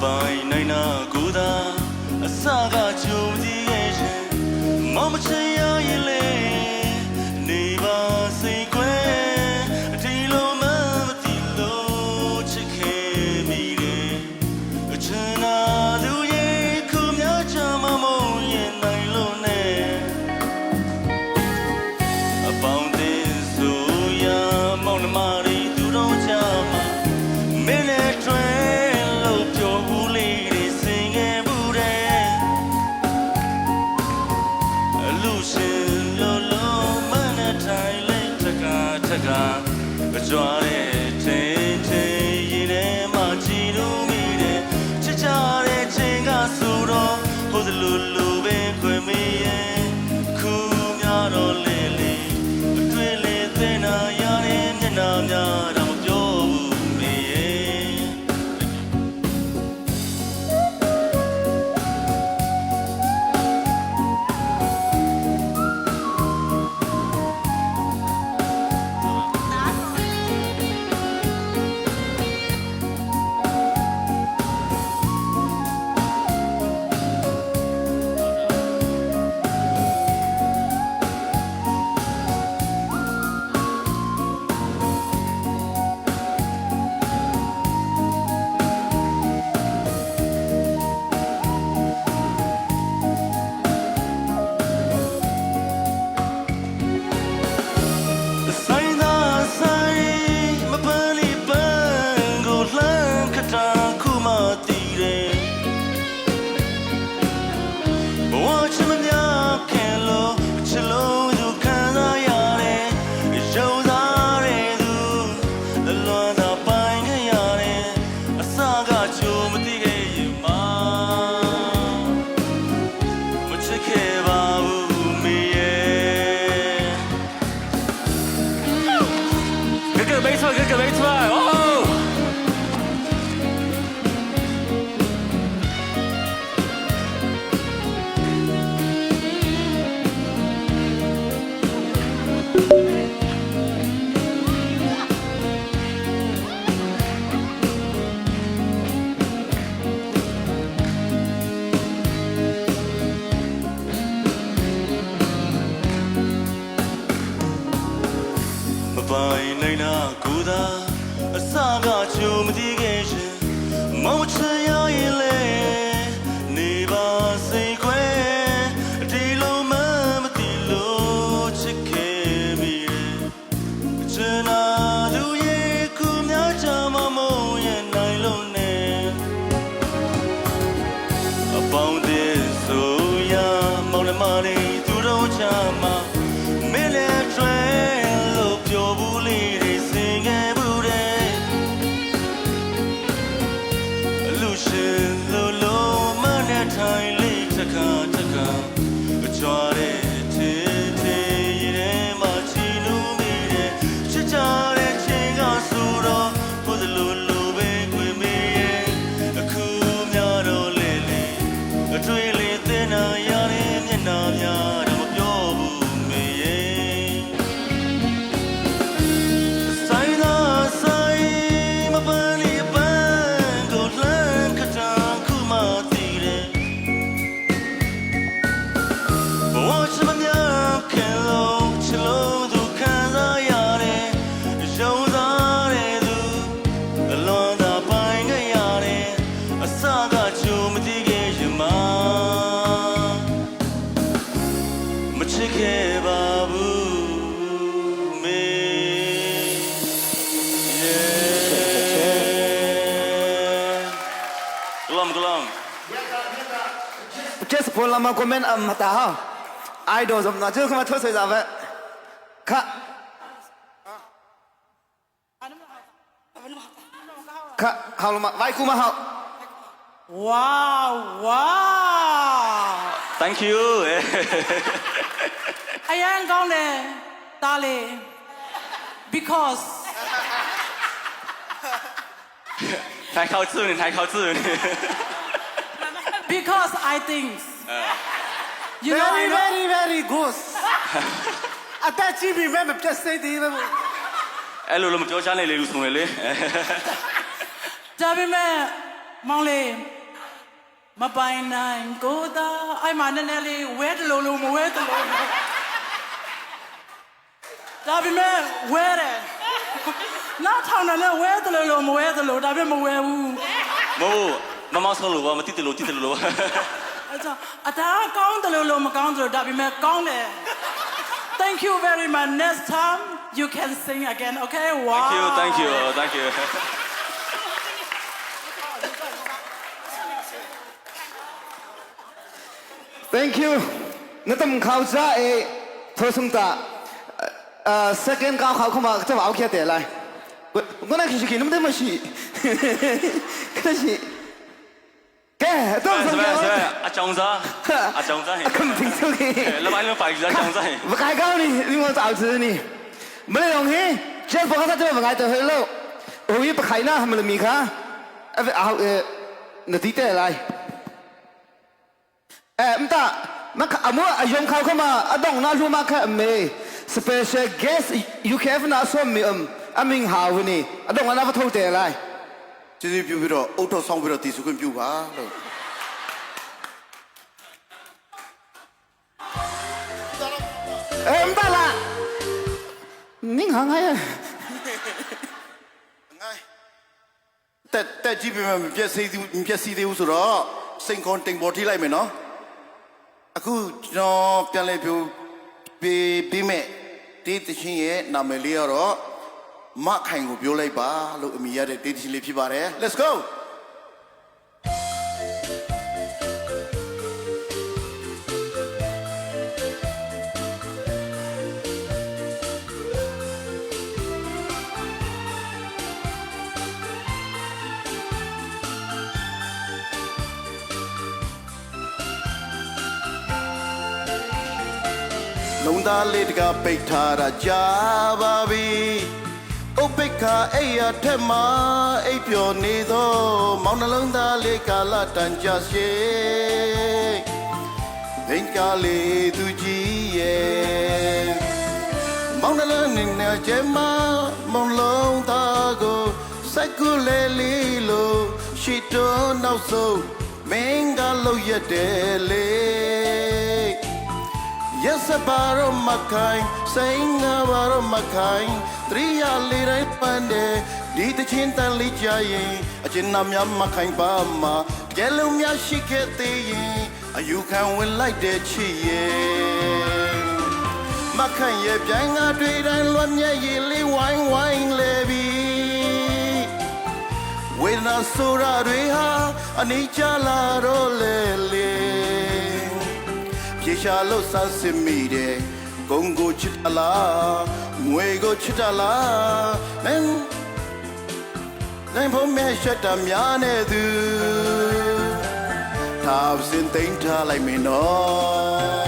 ပိုင်နိုင်နာကိုသာအစကကြုံကြည့်ရဲ့ရှင်မောင်မချင်ရရင်လေနေပါစိတ်ခွဲဒီလိုမှမသိလို့ချစ်ခဲ့မိတယ်အချင်နာသူရဲ့ခုများချမမုံရင်နိုင်လို့နဲ့ အပေါင်းတင်ဆိုရမောင်နှမတွေသူတော်ချမှာမင်းနဲ့တွဲလို့ပြောဘူးလေးတွေစင်ခဲ့ဘူးတဲ့အလူရှင်လို့လို့မနဲ့ထိုင်လိုက်တကားတကားအကြွားတဲ့ထင်းထင်းရည်ထဲမှာကြည်လို့မိတဲ့ချစ်ကြတဲ့ချိန်ကဆိုတော့ဟိုလိုလိုပဲခွေမေးရဲ့ခုများတော့လေလေအတွေ့လေသင်နာရတဲ့မျက်နှာများတော့မပြောဘူးမေရဲ့ ဆိုင်သာဆိုင်မပန်းလေးပန်းကိုလှမ်းခတာခုမှတည်တယ်ဘဝချမများခင်လို့ချလုံးသူခံစားရတယ်ရုံစားတဲ့သူအလွန်သာပိုင်ခဲ့ရတယ်အစကချိုမသိခဲ့ရင်မမချစ်ခဲ့ပါဘူးမေရဲ့ 哥哥没错，哥哥没错哦。 မပိုင်နိုင်တာကိုသာအစကချိုမသိခဲ့ရှင်မောင်ချရရင်လေနေပါစိတ်ခွဲဒီလိုမှမသိလို့ချစ်ခဲ့မိတယ်ချင်နာသူရဲ့ခုများချမမုံရဲ့နိုင်လို့နဲ့အပေါင်းတဲ့ဆိုရမောင်နှမတွေသူတို့ချမှာမင်းလည်းတွဲလို့ပြောဘူးလေးတွေစင်ခဲ့ဘူးတဲ့အလူရှင်လို့လို့မနဲ့ထိုင်လေးတစ်ခါတစ်ခါအကြွားတဲ့ထင်းထင်းရည်ထဲမှာချီနူးမိတဲ့ချစ်ကြတဲ့ချိန်ကဆိုတော့ဘုဒလိုလိုပဲခွေမေးရဲ့အခုများတော့လေလေအတွေ့လေသင်နာရတဲ့မျက်နှာများတော့မပြောဘူးမေရဲ့ ဆိုင်သာဆိုင်မပန်းလေးပန်းကိုလှမ်းခတာခုမှတည်တယ်ဘဝချမများခင်လုံးချလုံးသူခံစားရတယ်ရုံစားတဲ့သူအလွန်သာပိုင်ခဲ့ရတယ်အစကချိုမသိခဲ့ရင်မမချစ်ခဲ့ပါဘူးမေ Glom glom. 这是婆拉嘛，我们啊没打哈，爱多什么，就他妈脱水咋办？看，看好了吗？外裤吗？好。 Wow, wow. Thank you. အရန်ကောင်းတယ်ဒါလေ because 太靠近你，太靠近你。 because I think you know Very I know very very good အတက်ကြီးပြီမဲ့မပြတ်စိတ်သေးဘူး အဲ့လိုလိုမပြောချနိုင်လေလူဆုံးလေလေ ဒါပေမဲ့ မောင်လေးမပိုင်နိုင်ကိုသာအဲ့မှာနည်းနည်းလေးဝဲတလို့လို့မဝဲတလို့လို့ဒါပေမဲ့ဝဲတယ်နောက်ထောင်တယ်လည်းဝဲတလို့လို့မဝဲတလို့ဒါပေမဲ့မဝဲဘူး မဟုတ်မမဆောလို့ပါမတိတလို့တိတလို့ အဲ့ကြောင့်အတားကောင်းတယ်လို့လို့မကောင်းတယ်လို့ဒါပေမဲ့ကောင်းတယ် Thank you very much. Next time you can sing again. Okay? Wow. Thank you, thank you, thank you. Thank you. 那等考查诶，头送达，呃，second 高考看嘛，这话 OK 得来。我我那其实那么多么是，可是，给，都 စပယ်စပယ်အကြောင်းစားအကြောင်းစားဟင် 肯定出去。 လပိုင်းလပိုင်းအကြောင်းစားဟင် 不开高呢，你我早知呢。没得东西，这不好他这不爱得去了。我也不开那，没得米卡，啊啊呃，那地得来。哎，唔得，မခအမအယုံခေါခမအတော့နာလူမခအမေ special guest UKF နာဆောမီအမ်အမင်ဟာဝနီအတော့နာဖထုတ်တယ်လိုက် ကျေးဇူးပြုပြီးတော့အုတ်တော်ဆောင်ပြီးတော့တည်စုခွင့်ပြုပါလို့ အဲမတလာနင်းဟာငါရ တက်တက်ကြည့်ပြီးမှမပြက်စီးသေးမပြက်စီးသေးဘူးဆိုတော့စိန်ခွန်တိမ်ပေါ်ထိလိုက်မယ်နော်အခုကျွန်တော်ပြန်လဲပြပေးပြီးမဲ့တေးတချင်းရဲ့နာမည်လေးကတော့မခိုင်ကိုပြောလိုက်ပါလို့အမိရတဲ့တေးတချင်းလေးဖြစ်ပါတယ် Let's go. လုံသားလေးတကပိတ်ထားတာကြာပါပြီဥပိ္ပခာအိယာထက်မှာအိပ်ပျော်နေသောမောင်နှလုံးသားလေးကာလတန်ကြာရှည်ဒိန်ကလေးသူကြီးရဲ့မောင်နှလုံးနေနေကျမမောင်လုံးသားကိုစက်ကူလေလီလိုရှိတော့နောက်ဆုံးမင်းကလို့ရက်တယ်လေ Yes, baro makai, saying baro makai, triya lirai pande, di te chinta li jayin, a chinna mya makai ba ma, gelu mya shike te yin, a you can win like the chi ye. မခန့်ရဲ့ပြိုင်ငါတွေ့တိုင်းလွတ်မြဲရည်လေးဝိုင်းဝိုင်းလေပြီဝေဒနာဆိုရတွေဟာအနိကြလာတော့လေလေ ပြေရှာလို့ဆန်းစစ်မိတယ်ဂုံကိုချစ်တလားငွေကိုချစ်တလားမင်းနိုင်ဖို့မဲရှက်တာများနေသူသာစင်သိမ်းထားလိုက်မင်းတော့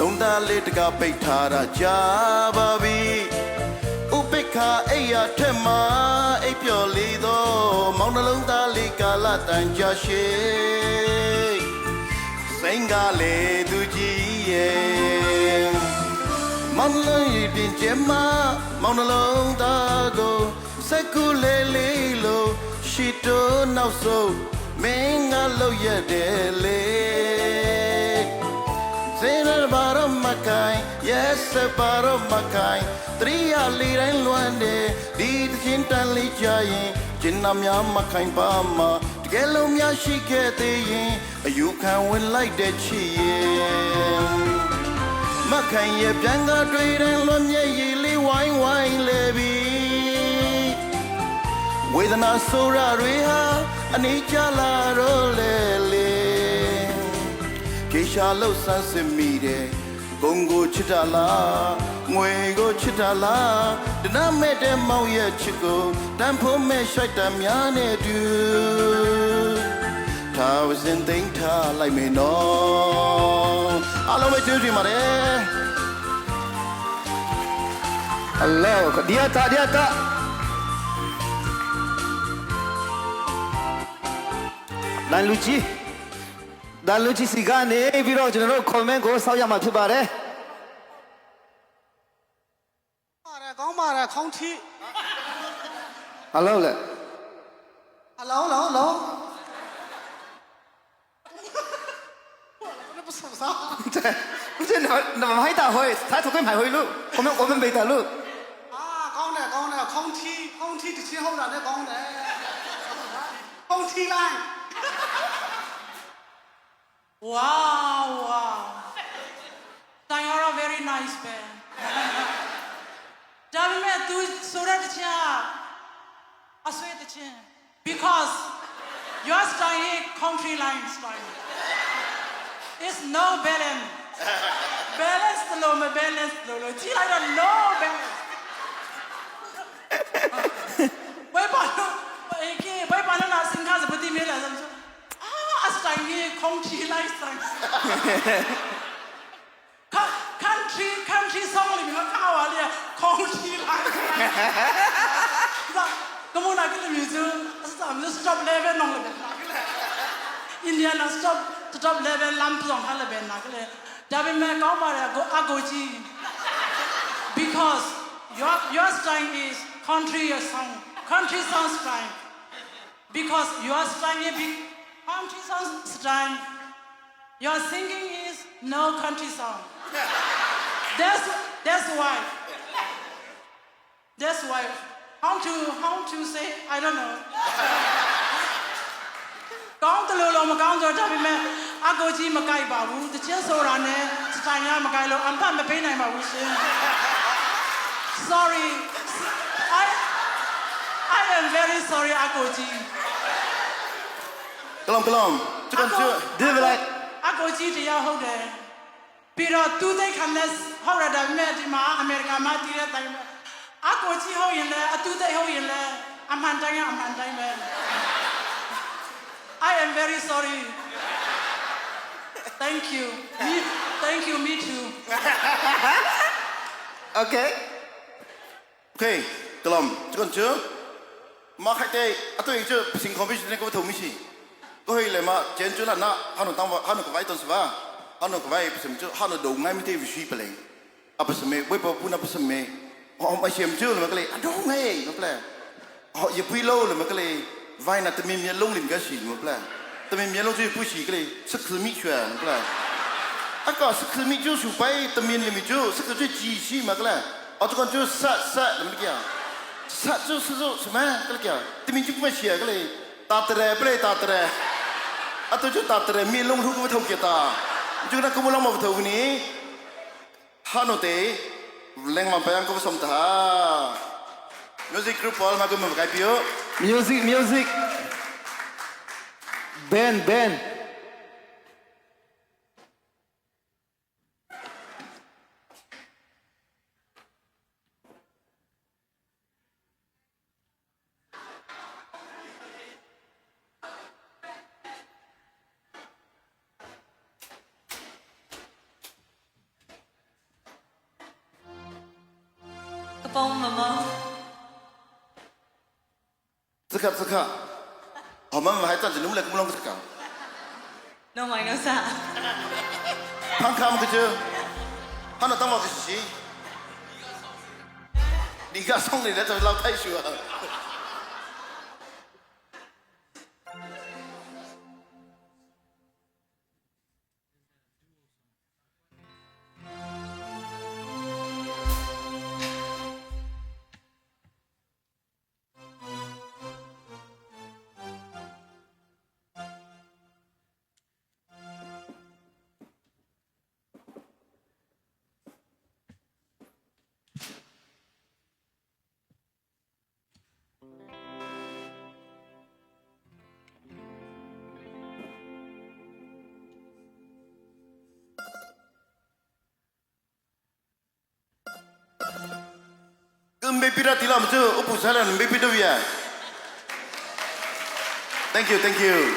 လုံသားလေးတကပိတ်ထားတာကြာပါပြီဥပိ္ပခာအိယာထက်မှာအိပ်ပျော်လီသောမောင်နှလုံးသားလေးကာလတန်ကြာရှည်စိန်ကလေးသူကြီးရဲ့မောင်နှလုံးရဲ့ပြင်ကျမမောင်နှလုံးသားကိုစက်ကူလေးလေးလို့ရှိတော့နောက်ဆုံးမင်းကလို့ရတဲ့လေ Zena baro makai, yes baro makai. Triya liတိုင်းလွမ်းတယ်ဒီတချင်းတန်လေးကြရင်ကျင်နာများမခိုင်ပါမှာတကယ်လို့များရှိခဲ့သေးရင်အယူခံဝင်လိုက်တဲ့ချစ်ရင်မခိုင်ရဲ့ပြန်ကတွေ့တဲ့လွန်မြဲရည်လေးဝိုင်းဝိုင်းလေပြီဝေဒနာဆိုရတွေဟာအနေကြလာတော့လေလေ ခေရှာလို့ဆန်းစစ်မိတယ်ဂုံကိုချစ်တာလားငွေကိုချစ်တာလားတနမဲ့တဲ့မောင်ရဲ့ချစ်ကိုတန်ဖို့မဲ့ရှိုက်တာများနဲ့တူ ထာဝစဉ်သိမ့်ထားလိုက်မေနော်အားလုံးပဲကျေးဇူးတင်ပါတယ် Hello ဒီအတာဒီအတာလန်လူကြီးလန်လူကြီးစီကနေပြီးတော့ကျွန်တော်တို့ comment ကိုစောက်ရမှာဖြစ်ပါတယ် ကောင်းပါတယ်ခေါင်းထီ Hello လေ ဟလုံးလုံးလုံး那不是啥？这不是那那还打回，他头盔买回路，我们我们没打路。 啊，ကောင်းတယ်ကောင်းတယ်ခေါင်းထီခေါင်းထီတချင်းဟုတ်တာနဲ့ကောင်းတယ်ခေါင်းထီလိုက် Wow, wow. Tayara very nice ပဲဒါပေမဲ့ तू ဆိုတဲ့တခြင်းကအဆွေးတခြင်း because your style is country line style is no balance balance လို့မ balance လို့လို့ကြည့်လိုက်တော့ no balance ဘယ်ပါလို့အေးကေဘယ်ပါလို့နာစင်ခါစပတိမဲလာစမ်းအာအစတိုင်းကြီး country line style country country song 里面看完了，空气来。那么那个里面就是咱们是 stop level 弄了边哪个嘞？Indiana stop stop level 蓝不让他那边哪个嘞？ဒါပေမဲ့ကောင်းပါတယ်ကိုအကိုကြီး because your your style is country your song country song style because your style is big country song style your singing is no country song that's that's why that's why how to how to say I don't know ကောင်းတယ်လို့လို့မကောင်းတော့ဒါပေမဲ့အကိုကြီးမကြိုက်ပါဘူးတချင်းဆိုတာနဲ့စတိုင်ရမကြိုက်လို့အမ်ဖတ်မပေးနိုင်ပါဘူးရှင် Sorry I I am very sorry အကိုကြီး ကလောင်ကလောင်ကျကန်ကျ ဒီဘလိုက် အကိုကြီးတရားဟုတ်တယ်ပြီးတော့သူသိခံတဲ့ဟုတ်တယ်ဒါပေမဲ့ဒီမှာအမေရိကန်မှာတည်တဲ့အတိုင်းပဲအကိုကြီးဟုတ်ရင်လည်းအတူသိဟုတ်ရင်လည်းအမှန်တိုင်းကအမှန်တိုင်းပဲ I am very sorry Thank you me thank you me too Okay Okay ကလောင်ကျကန်ကျမခိုက်တဲ့အတွေ့အကြုံစင်ကွန်ပျူတာကိုထုံမရှိကိုဟိလေမကျန်ကျလာနာဟာနတောင်းဟာနကဝိုင်တန်စဘာဟာနကဝိုင်ပစမ်ကျဟာနဒုံငိုင်းမတေဝရှိပလေအပစမေဝေပပူနာပစမေဟောမရှမ်ကျလမကလေးအဒုံငိုင်းမပလေဟောယပွီလောလမကလေးဝိုင်းနာတမင်မြေလုံးလင်ကရှိမပလေတမင်မြေလုံးကျပူရှိကလေးစခမီချွဲမပလေ အကောစခမီကျူပိုင်တမင်လမီကျူစခကျဂျီရှိမကလေးအော်တကွန်ကျဆတ်ဆတ်လမက 萨就是说什么？个个，对面就不写个嘞，打得来不来打得来，啊都就打得来，面龙头个头给打，就那个我老毛头呢，哈诺得，两万八个什么的，music group 包嘛个没改表 Music music Ben Ben ကပုံမမော 这个这个，我们还站着，你们来跟我弄个这个， No my no sa 看看个就，哈诺当我个谁？你家送你来这老太羞啊！跟没必要提了，我们就我补上了，没必要呀。Thank you, thank you.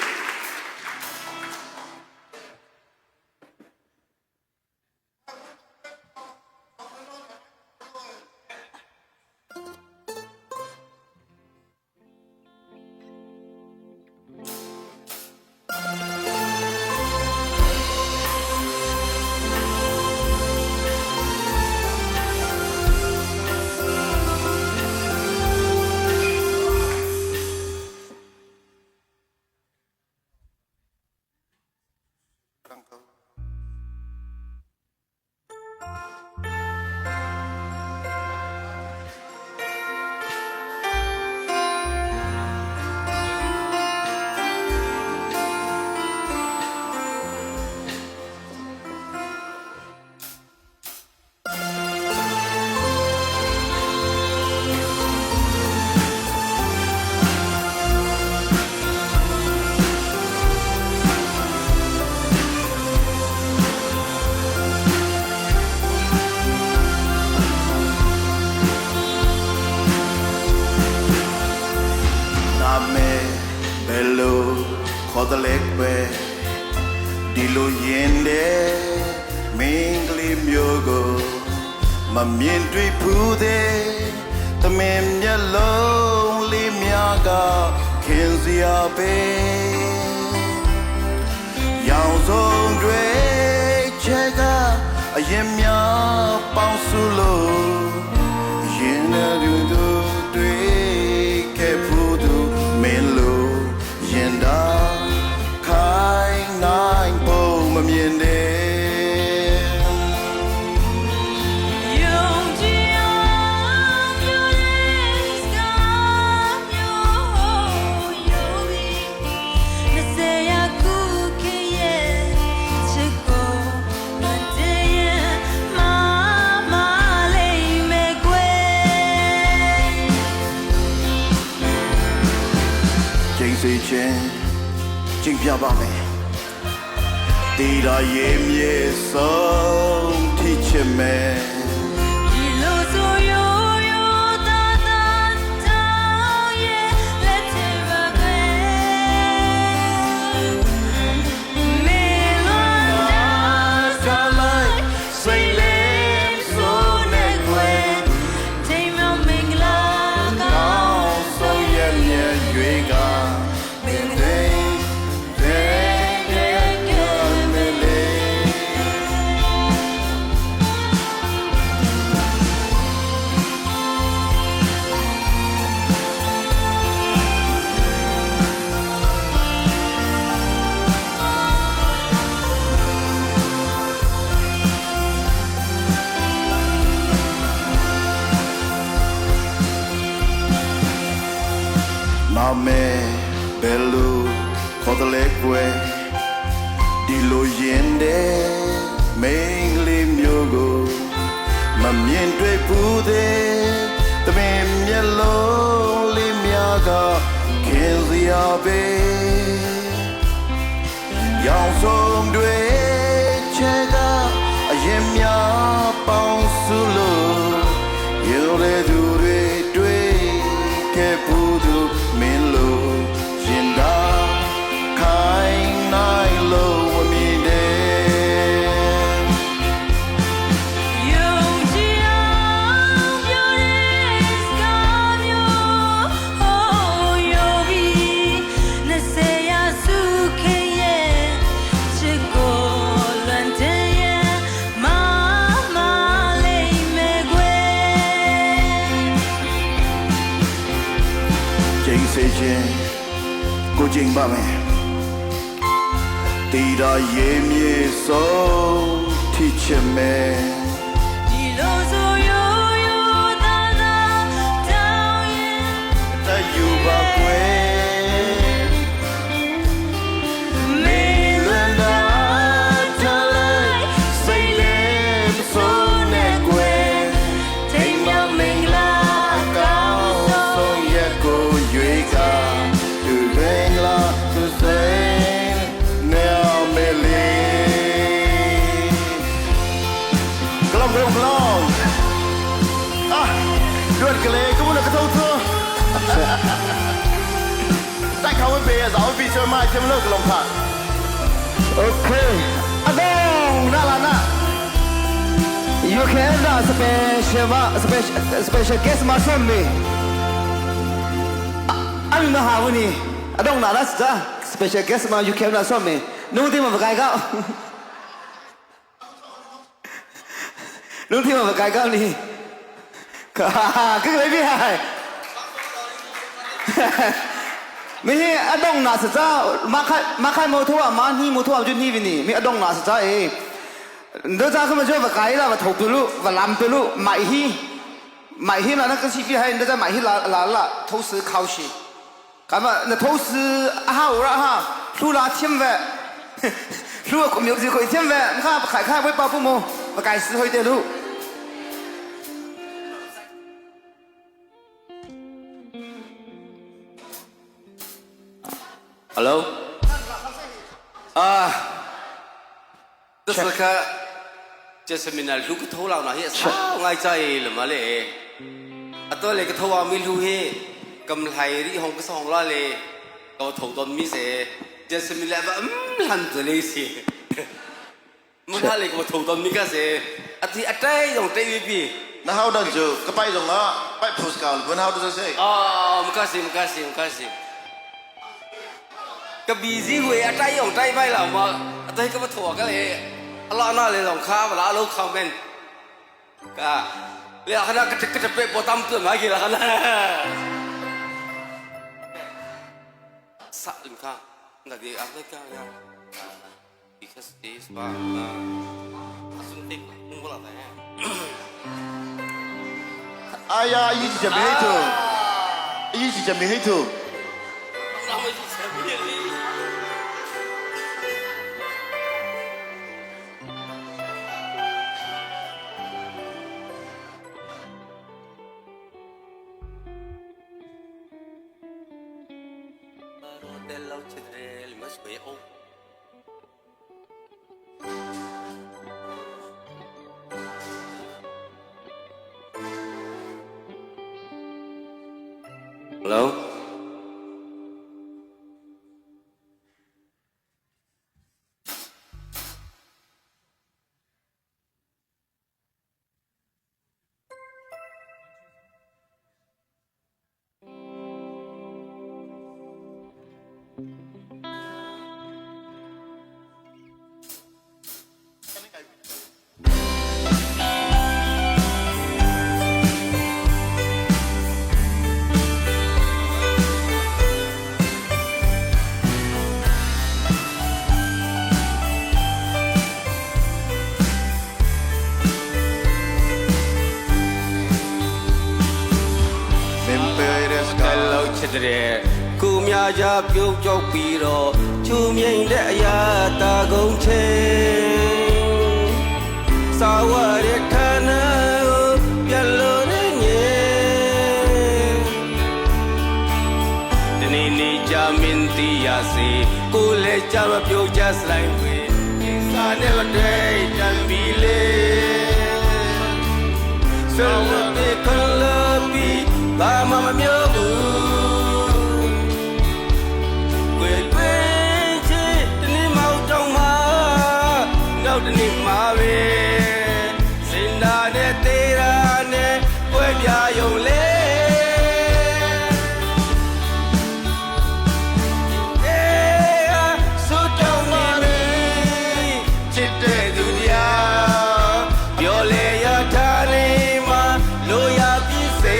Tang ko. နာမည်ဘယ်လိုခေါ်တယ်လဲကွယ်ဒီလိုရင်တဲ့မင်းကလေးမျိုးကိုမမြင်တွေ့ဘူးတဲ့တမင်မျက်လုံးလေးများကခင်စရာပဲရောင်စုံတွေချက်ကအရင်များပေါင်းစုလို့ရင်တဲ့သူတို့တွေ့ခဲ့ဖို့သူမင်းလိုရင်တာခိုင်းနိုင်ဖို့မမြင်တဲ့ 永久有人စမျိုးယိုဘီနစေယကုခေရဲ့ချစ်ကိုမတည်ရင်မမလေးမဲ့ကွယ် ကျိန်စေခြင်းကျင့်ပြပါမယ်တီရာရေးမြေဆုံးထိချင်မယ် ဒီလိုဆိုရိုးရိုးသားသားတောင်းရဲ့လက်ထပါကွယ်မေလွန်တာ ကလိုက်စိတ်လေး ဆိုနေကွယ်ချိန်မမင်္ဂလာကောင်း ဆုံးရမြဲရွေးကမင်းတဲ့တဲ့တဲ့ကမေလေး နာမဲဘယ်လိုခေါ်တယ်လဲကွယ်ဒီလိုရင်တဲ့မိန်းကလေးမျိုးကိုမမြင်တွေ့ဘူးတဲ့တမင်မျက်လုံးလေးများကခင်စရာပဲရောင်စုံတွေချက်က အရင်များပေါင်းစုလို့ရေတဲ့သူတွေတွေ့ခဲ့ဘူးသူမင်းလိုရင်သာခိုင်းနိုင်လို့မမြင်တဲ့ 永久有人စမျိုးဟိုယိုဘီနစေယစုခေရဲ့ချစ်ကိုလွန်တဲ့ရဲ့မမလေးမဲ့ကွယ် ကျိန်စေခြင်းကိုကျိန်ပါမယ်တီရာရေးမြေဆုံးထိချင်မယ် ဒီလိုဆိုရိုးရိုးသားသားတောင်းရင် တယူပါကွယ် မေလွန်တာ ချလိုက်စိတ်လေးမဆုံးနဲ့ကွယ် ထိန်မြောင်မင်္ဂလာ ကောင်းဆုံးရက်ကိုရွေးကသူရင်းလာသူစိန်နေမေလေးကလောင်ကလောင်ကလောင်အာလွတ်ကလေးကမနကတော့သူတိုက်ခါဝပေးရအောင်ပြီးစမချင်မလို့ကလောင်ခါ Okay. Adong na la na. You can special special special guest ma son me. Anh mà hào ni. Adong na la sa special guest ma you can na son me. Nung ti ma ba kai gao. Nung ti ma ba kai gao ni. Ka cái lấy bi hai. Mi hi adong na sa cha ma khai ma khai mo thua ma ni mo thua ju ni vi ni mi adong na sa cha e do cha ka ma jo va kai la va tho tu lu va lam tu lu mai hi mai hi la na ka si fi hai do cha mai hi la la la tho si khau shi ka ma na tho si a ha ra ha thu la thiam ve thu ko miu ji ko thiam ve kha khai khai voi pa pu mo va kai si hoi te lu. Hello. Ah, 这是个，这是闽南路个头脑那些少爱在了嘛嘞？啊，ตัวเลยก็ทว่ามีลูเฮกำไลริหงก็สองละเลยก็ถงตอนมีเสเจสมิเลว่าอืมลันตัวเลยสิมันถ้าเลยก็ถงตอนมีก็เสอาทิตย์อะไรตรงเตยพี่ Na hau dan ju ka pai zong a pai phus ka bun hau tu se. อ๋อมก็สิมก็สิมก็สิก็บีซีหวยอะไรของใจไปหรอมาอะไรก็มาถั่วก็เลยลาหน้าเลยลองข้าวลาลูกคอมเมนต์ก็เรียกคณะก็จะก็จะเป็นโปรตัมตัวมากี่ละคณะสักหนึ่งข้าแต่ดีอะไรกันเนี่ย because this one สุดที่มึงก็ละแต่ 哎呀，一起就没黑头，一起就没黑头。 Hello? မင်းပေရက်စ ကလောက်ချစ်တဲ့ကိုမြကြပြုတ်ကြောက်ပြီးတော့ချူမြိန်တဲ့အရာတာကုန်ချင်းစာဝရခဏကိုပြက်လို့နေငယ်ဒီနေ့နေကြမင်းတီရစီကိုလည်းကြမပြုတ်ကြစလိုက်ဝေစာနဲ့မတဲ့တံပီလေဆလတဲ့ခလပီဘာမှမမျိုးဘူးကွယ်ကွယ်ချစ်တနေ့မောက်တောင်မှာနောက်တနေ့မှာပဲစင်တာနဲ့သေးတာနဲ့ကွယ်ပြယုံလေဆုတောင်းပါလေချစ်တဲ့သူတရားပြောလေရထားနေမှာလိုရပြည့်စေ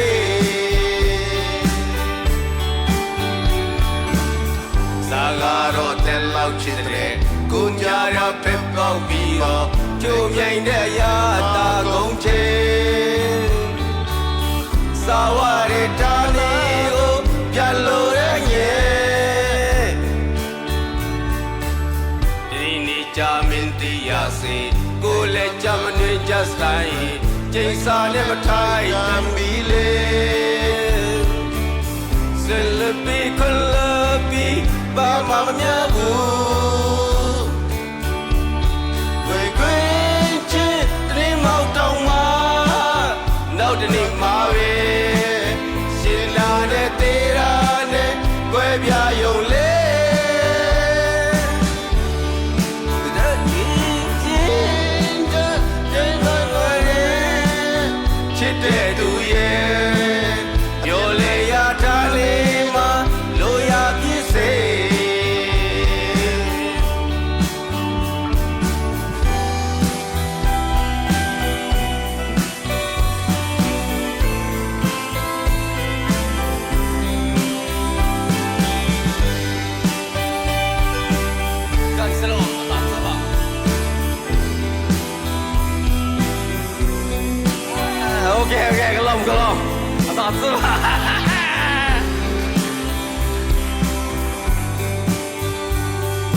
စာကတော့တဲ့လောက်ချစ်တဲ့ကိုကြရဖက်ပေါက်ပြီးတော့ကျိုးမြိုင်တဲ့ရာတာကုန်ချေစာဝရတာနေကိုပြလို့ရငယ်ဒီနေ့ကြမင်းတရားစီကိုလည်းကြမနေကြဆိုင်ကျိစာနဲ့မထိုင်တံပီလေ ဆလပီခလပီဘာမှမများဘူးဝေခွင်းချစ်တရင်မောက်တောင်မှာနောက်တနေ့မှာပဲရှင်လာတဲ့သေးတာနဲ့ကွဲပြားယုံလေတဲ့ချင်းတဲ့တဲ့ချစ်တဲ့သူရဲ့ပြောလေရထားလေးမှာလိုရပြည့်စေ။是吧？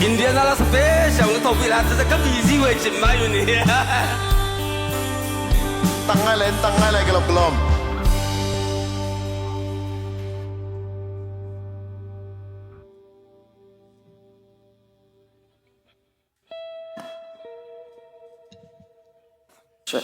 印第安那是别想个头皮啦，这是个比机会真买你。当爱来，当爱来个老个。是。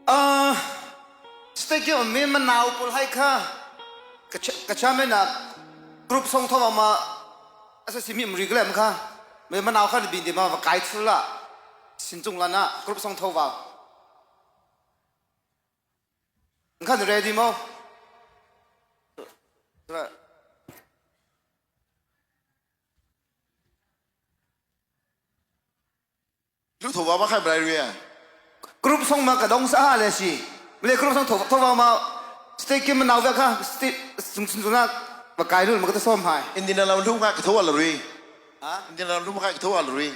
啊，stay 我们们闹不来看，个个前面那 group 送头嘛，啊是是咪唔 regular 么看，没们闹看的边的嘛，改出了，新中了那 group 送头发，你看你 ready 吗？是吧？ လူ头发开不来瑞 group 送嘛个东西啊来是，没 group 送头头发嘛，stay 给们闹个看，stay 从从那不改了，么个都送派。 อินเดียเราทุ่งกระทวเลยอ่ะอินเดียเราทุ่งกระทวเลย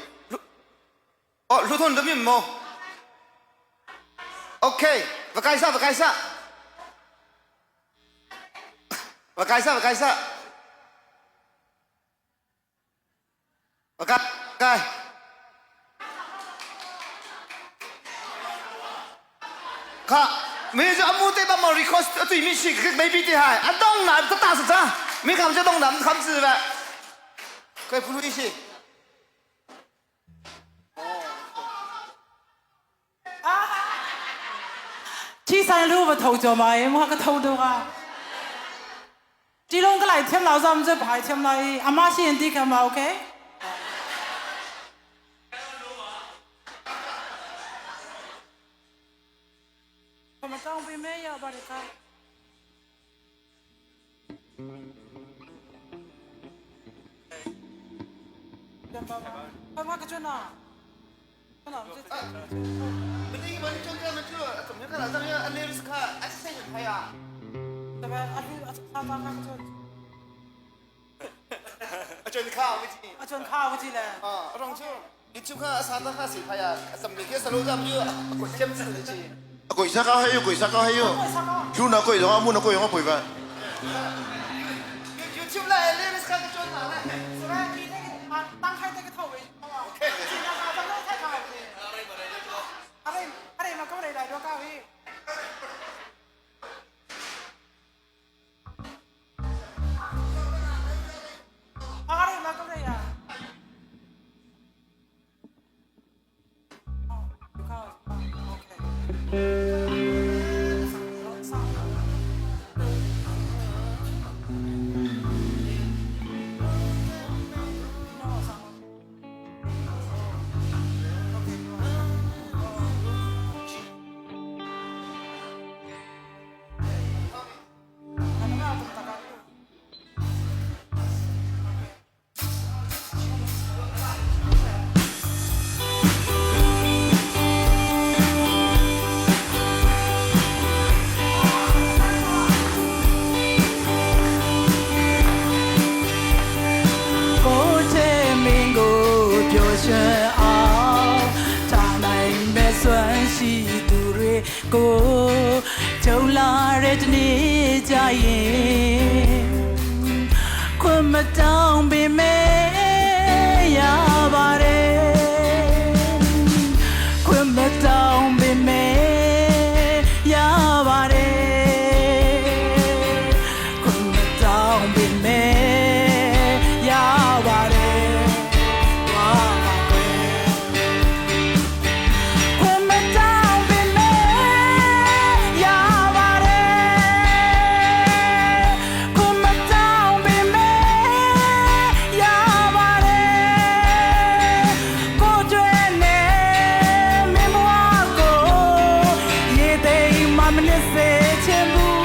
哦，路通人民么？OK，不改啥，不改啥，不改啥，不改啥，不改改。卡，没有阿木对吧？冇 request 对面去，没比的还，啊东南这大是啥？没看这东南看字呗，快不录一些。 ที่ใส่รูป头就嘛，我个头都啊。这拢个来添老三这排添来，阿妈先啲咁嘛，OK？我们当兵没有把你看。阿妈个准啊，准啊，你们中间们就怎么看了？咱们要那是看，还是谁拍呀？对吧？阿阿阿阿阿个准。阿准卡不记。阿准卡不记嘞。啊，阿中秋，你就看啥子看谁拍呀？什么个什么咱们就滚天子的去。 鬼杀高黑哟，鬼杀高黑哟，路那鬼容啊，木那鬼容啊，陪伴。有出来，那是看个准哪嘞？是吧？你那个啊，当开这个头位，好吧？阿里阿里嘛，过来来多高位。阿里嘛，过来呀。哦，有靠，OK。 ကိုချေမင်းကိုပျော်ရွှင်အောင်ထားနိုင်မဲ့စွမ်းရှိသူတွေကိုကြုံလာတဲ့တနေ့ကြရင်ခွင့်မတောင်းပေမဲ့ရပါတယ်ခွင့်မတောင်းပေမဲ့ရပါတယ်ခွင့်မတောင်းပေမဲ့ရပါတယ် သွားပါကွယ်ခွင့်မတောင်းပေမဲ့ရပါတယ်ခွင့်မတောင်းပေမဲ့ရပါတယ်ကိုတွေ့နေမင်းဘဝကိုရေသိမ်းမမနစ်စေချင်ဘူး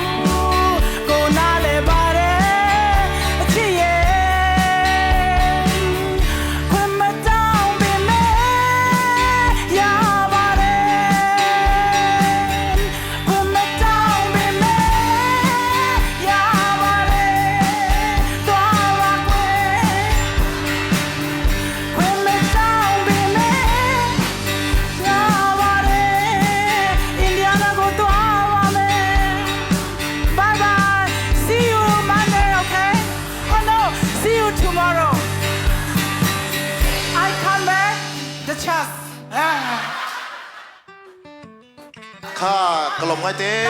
ကိုနားလဲပါတယ်အချစ်ရဲ့ ခွင့်မတောင်းပေမဲ့ရပါတယ်ခွင့်မတောင်းပေမဲ့ရပါတယ် Kha ka lawm ngai te.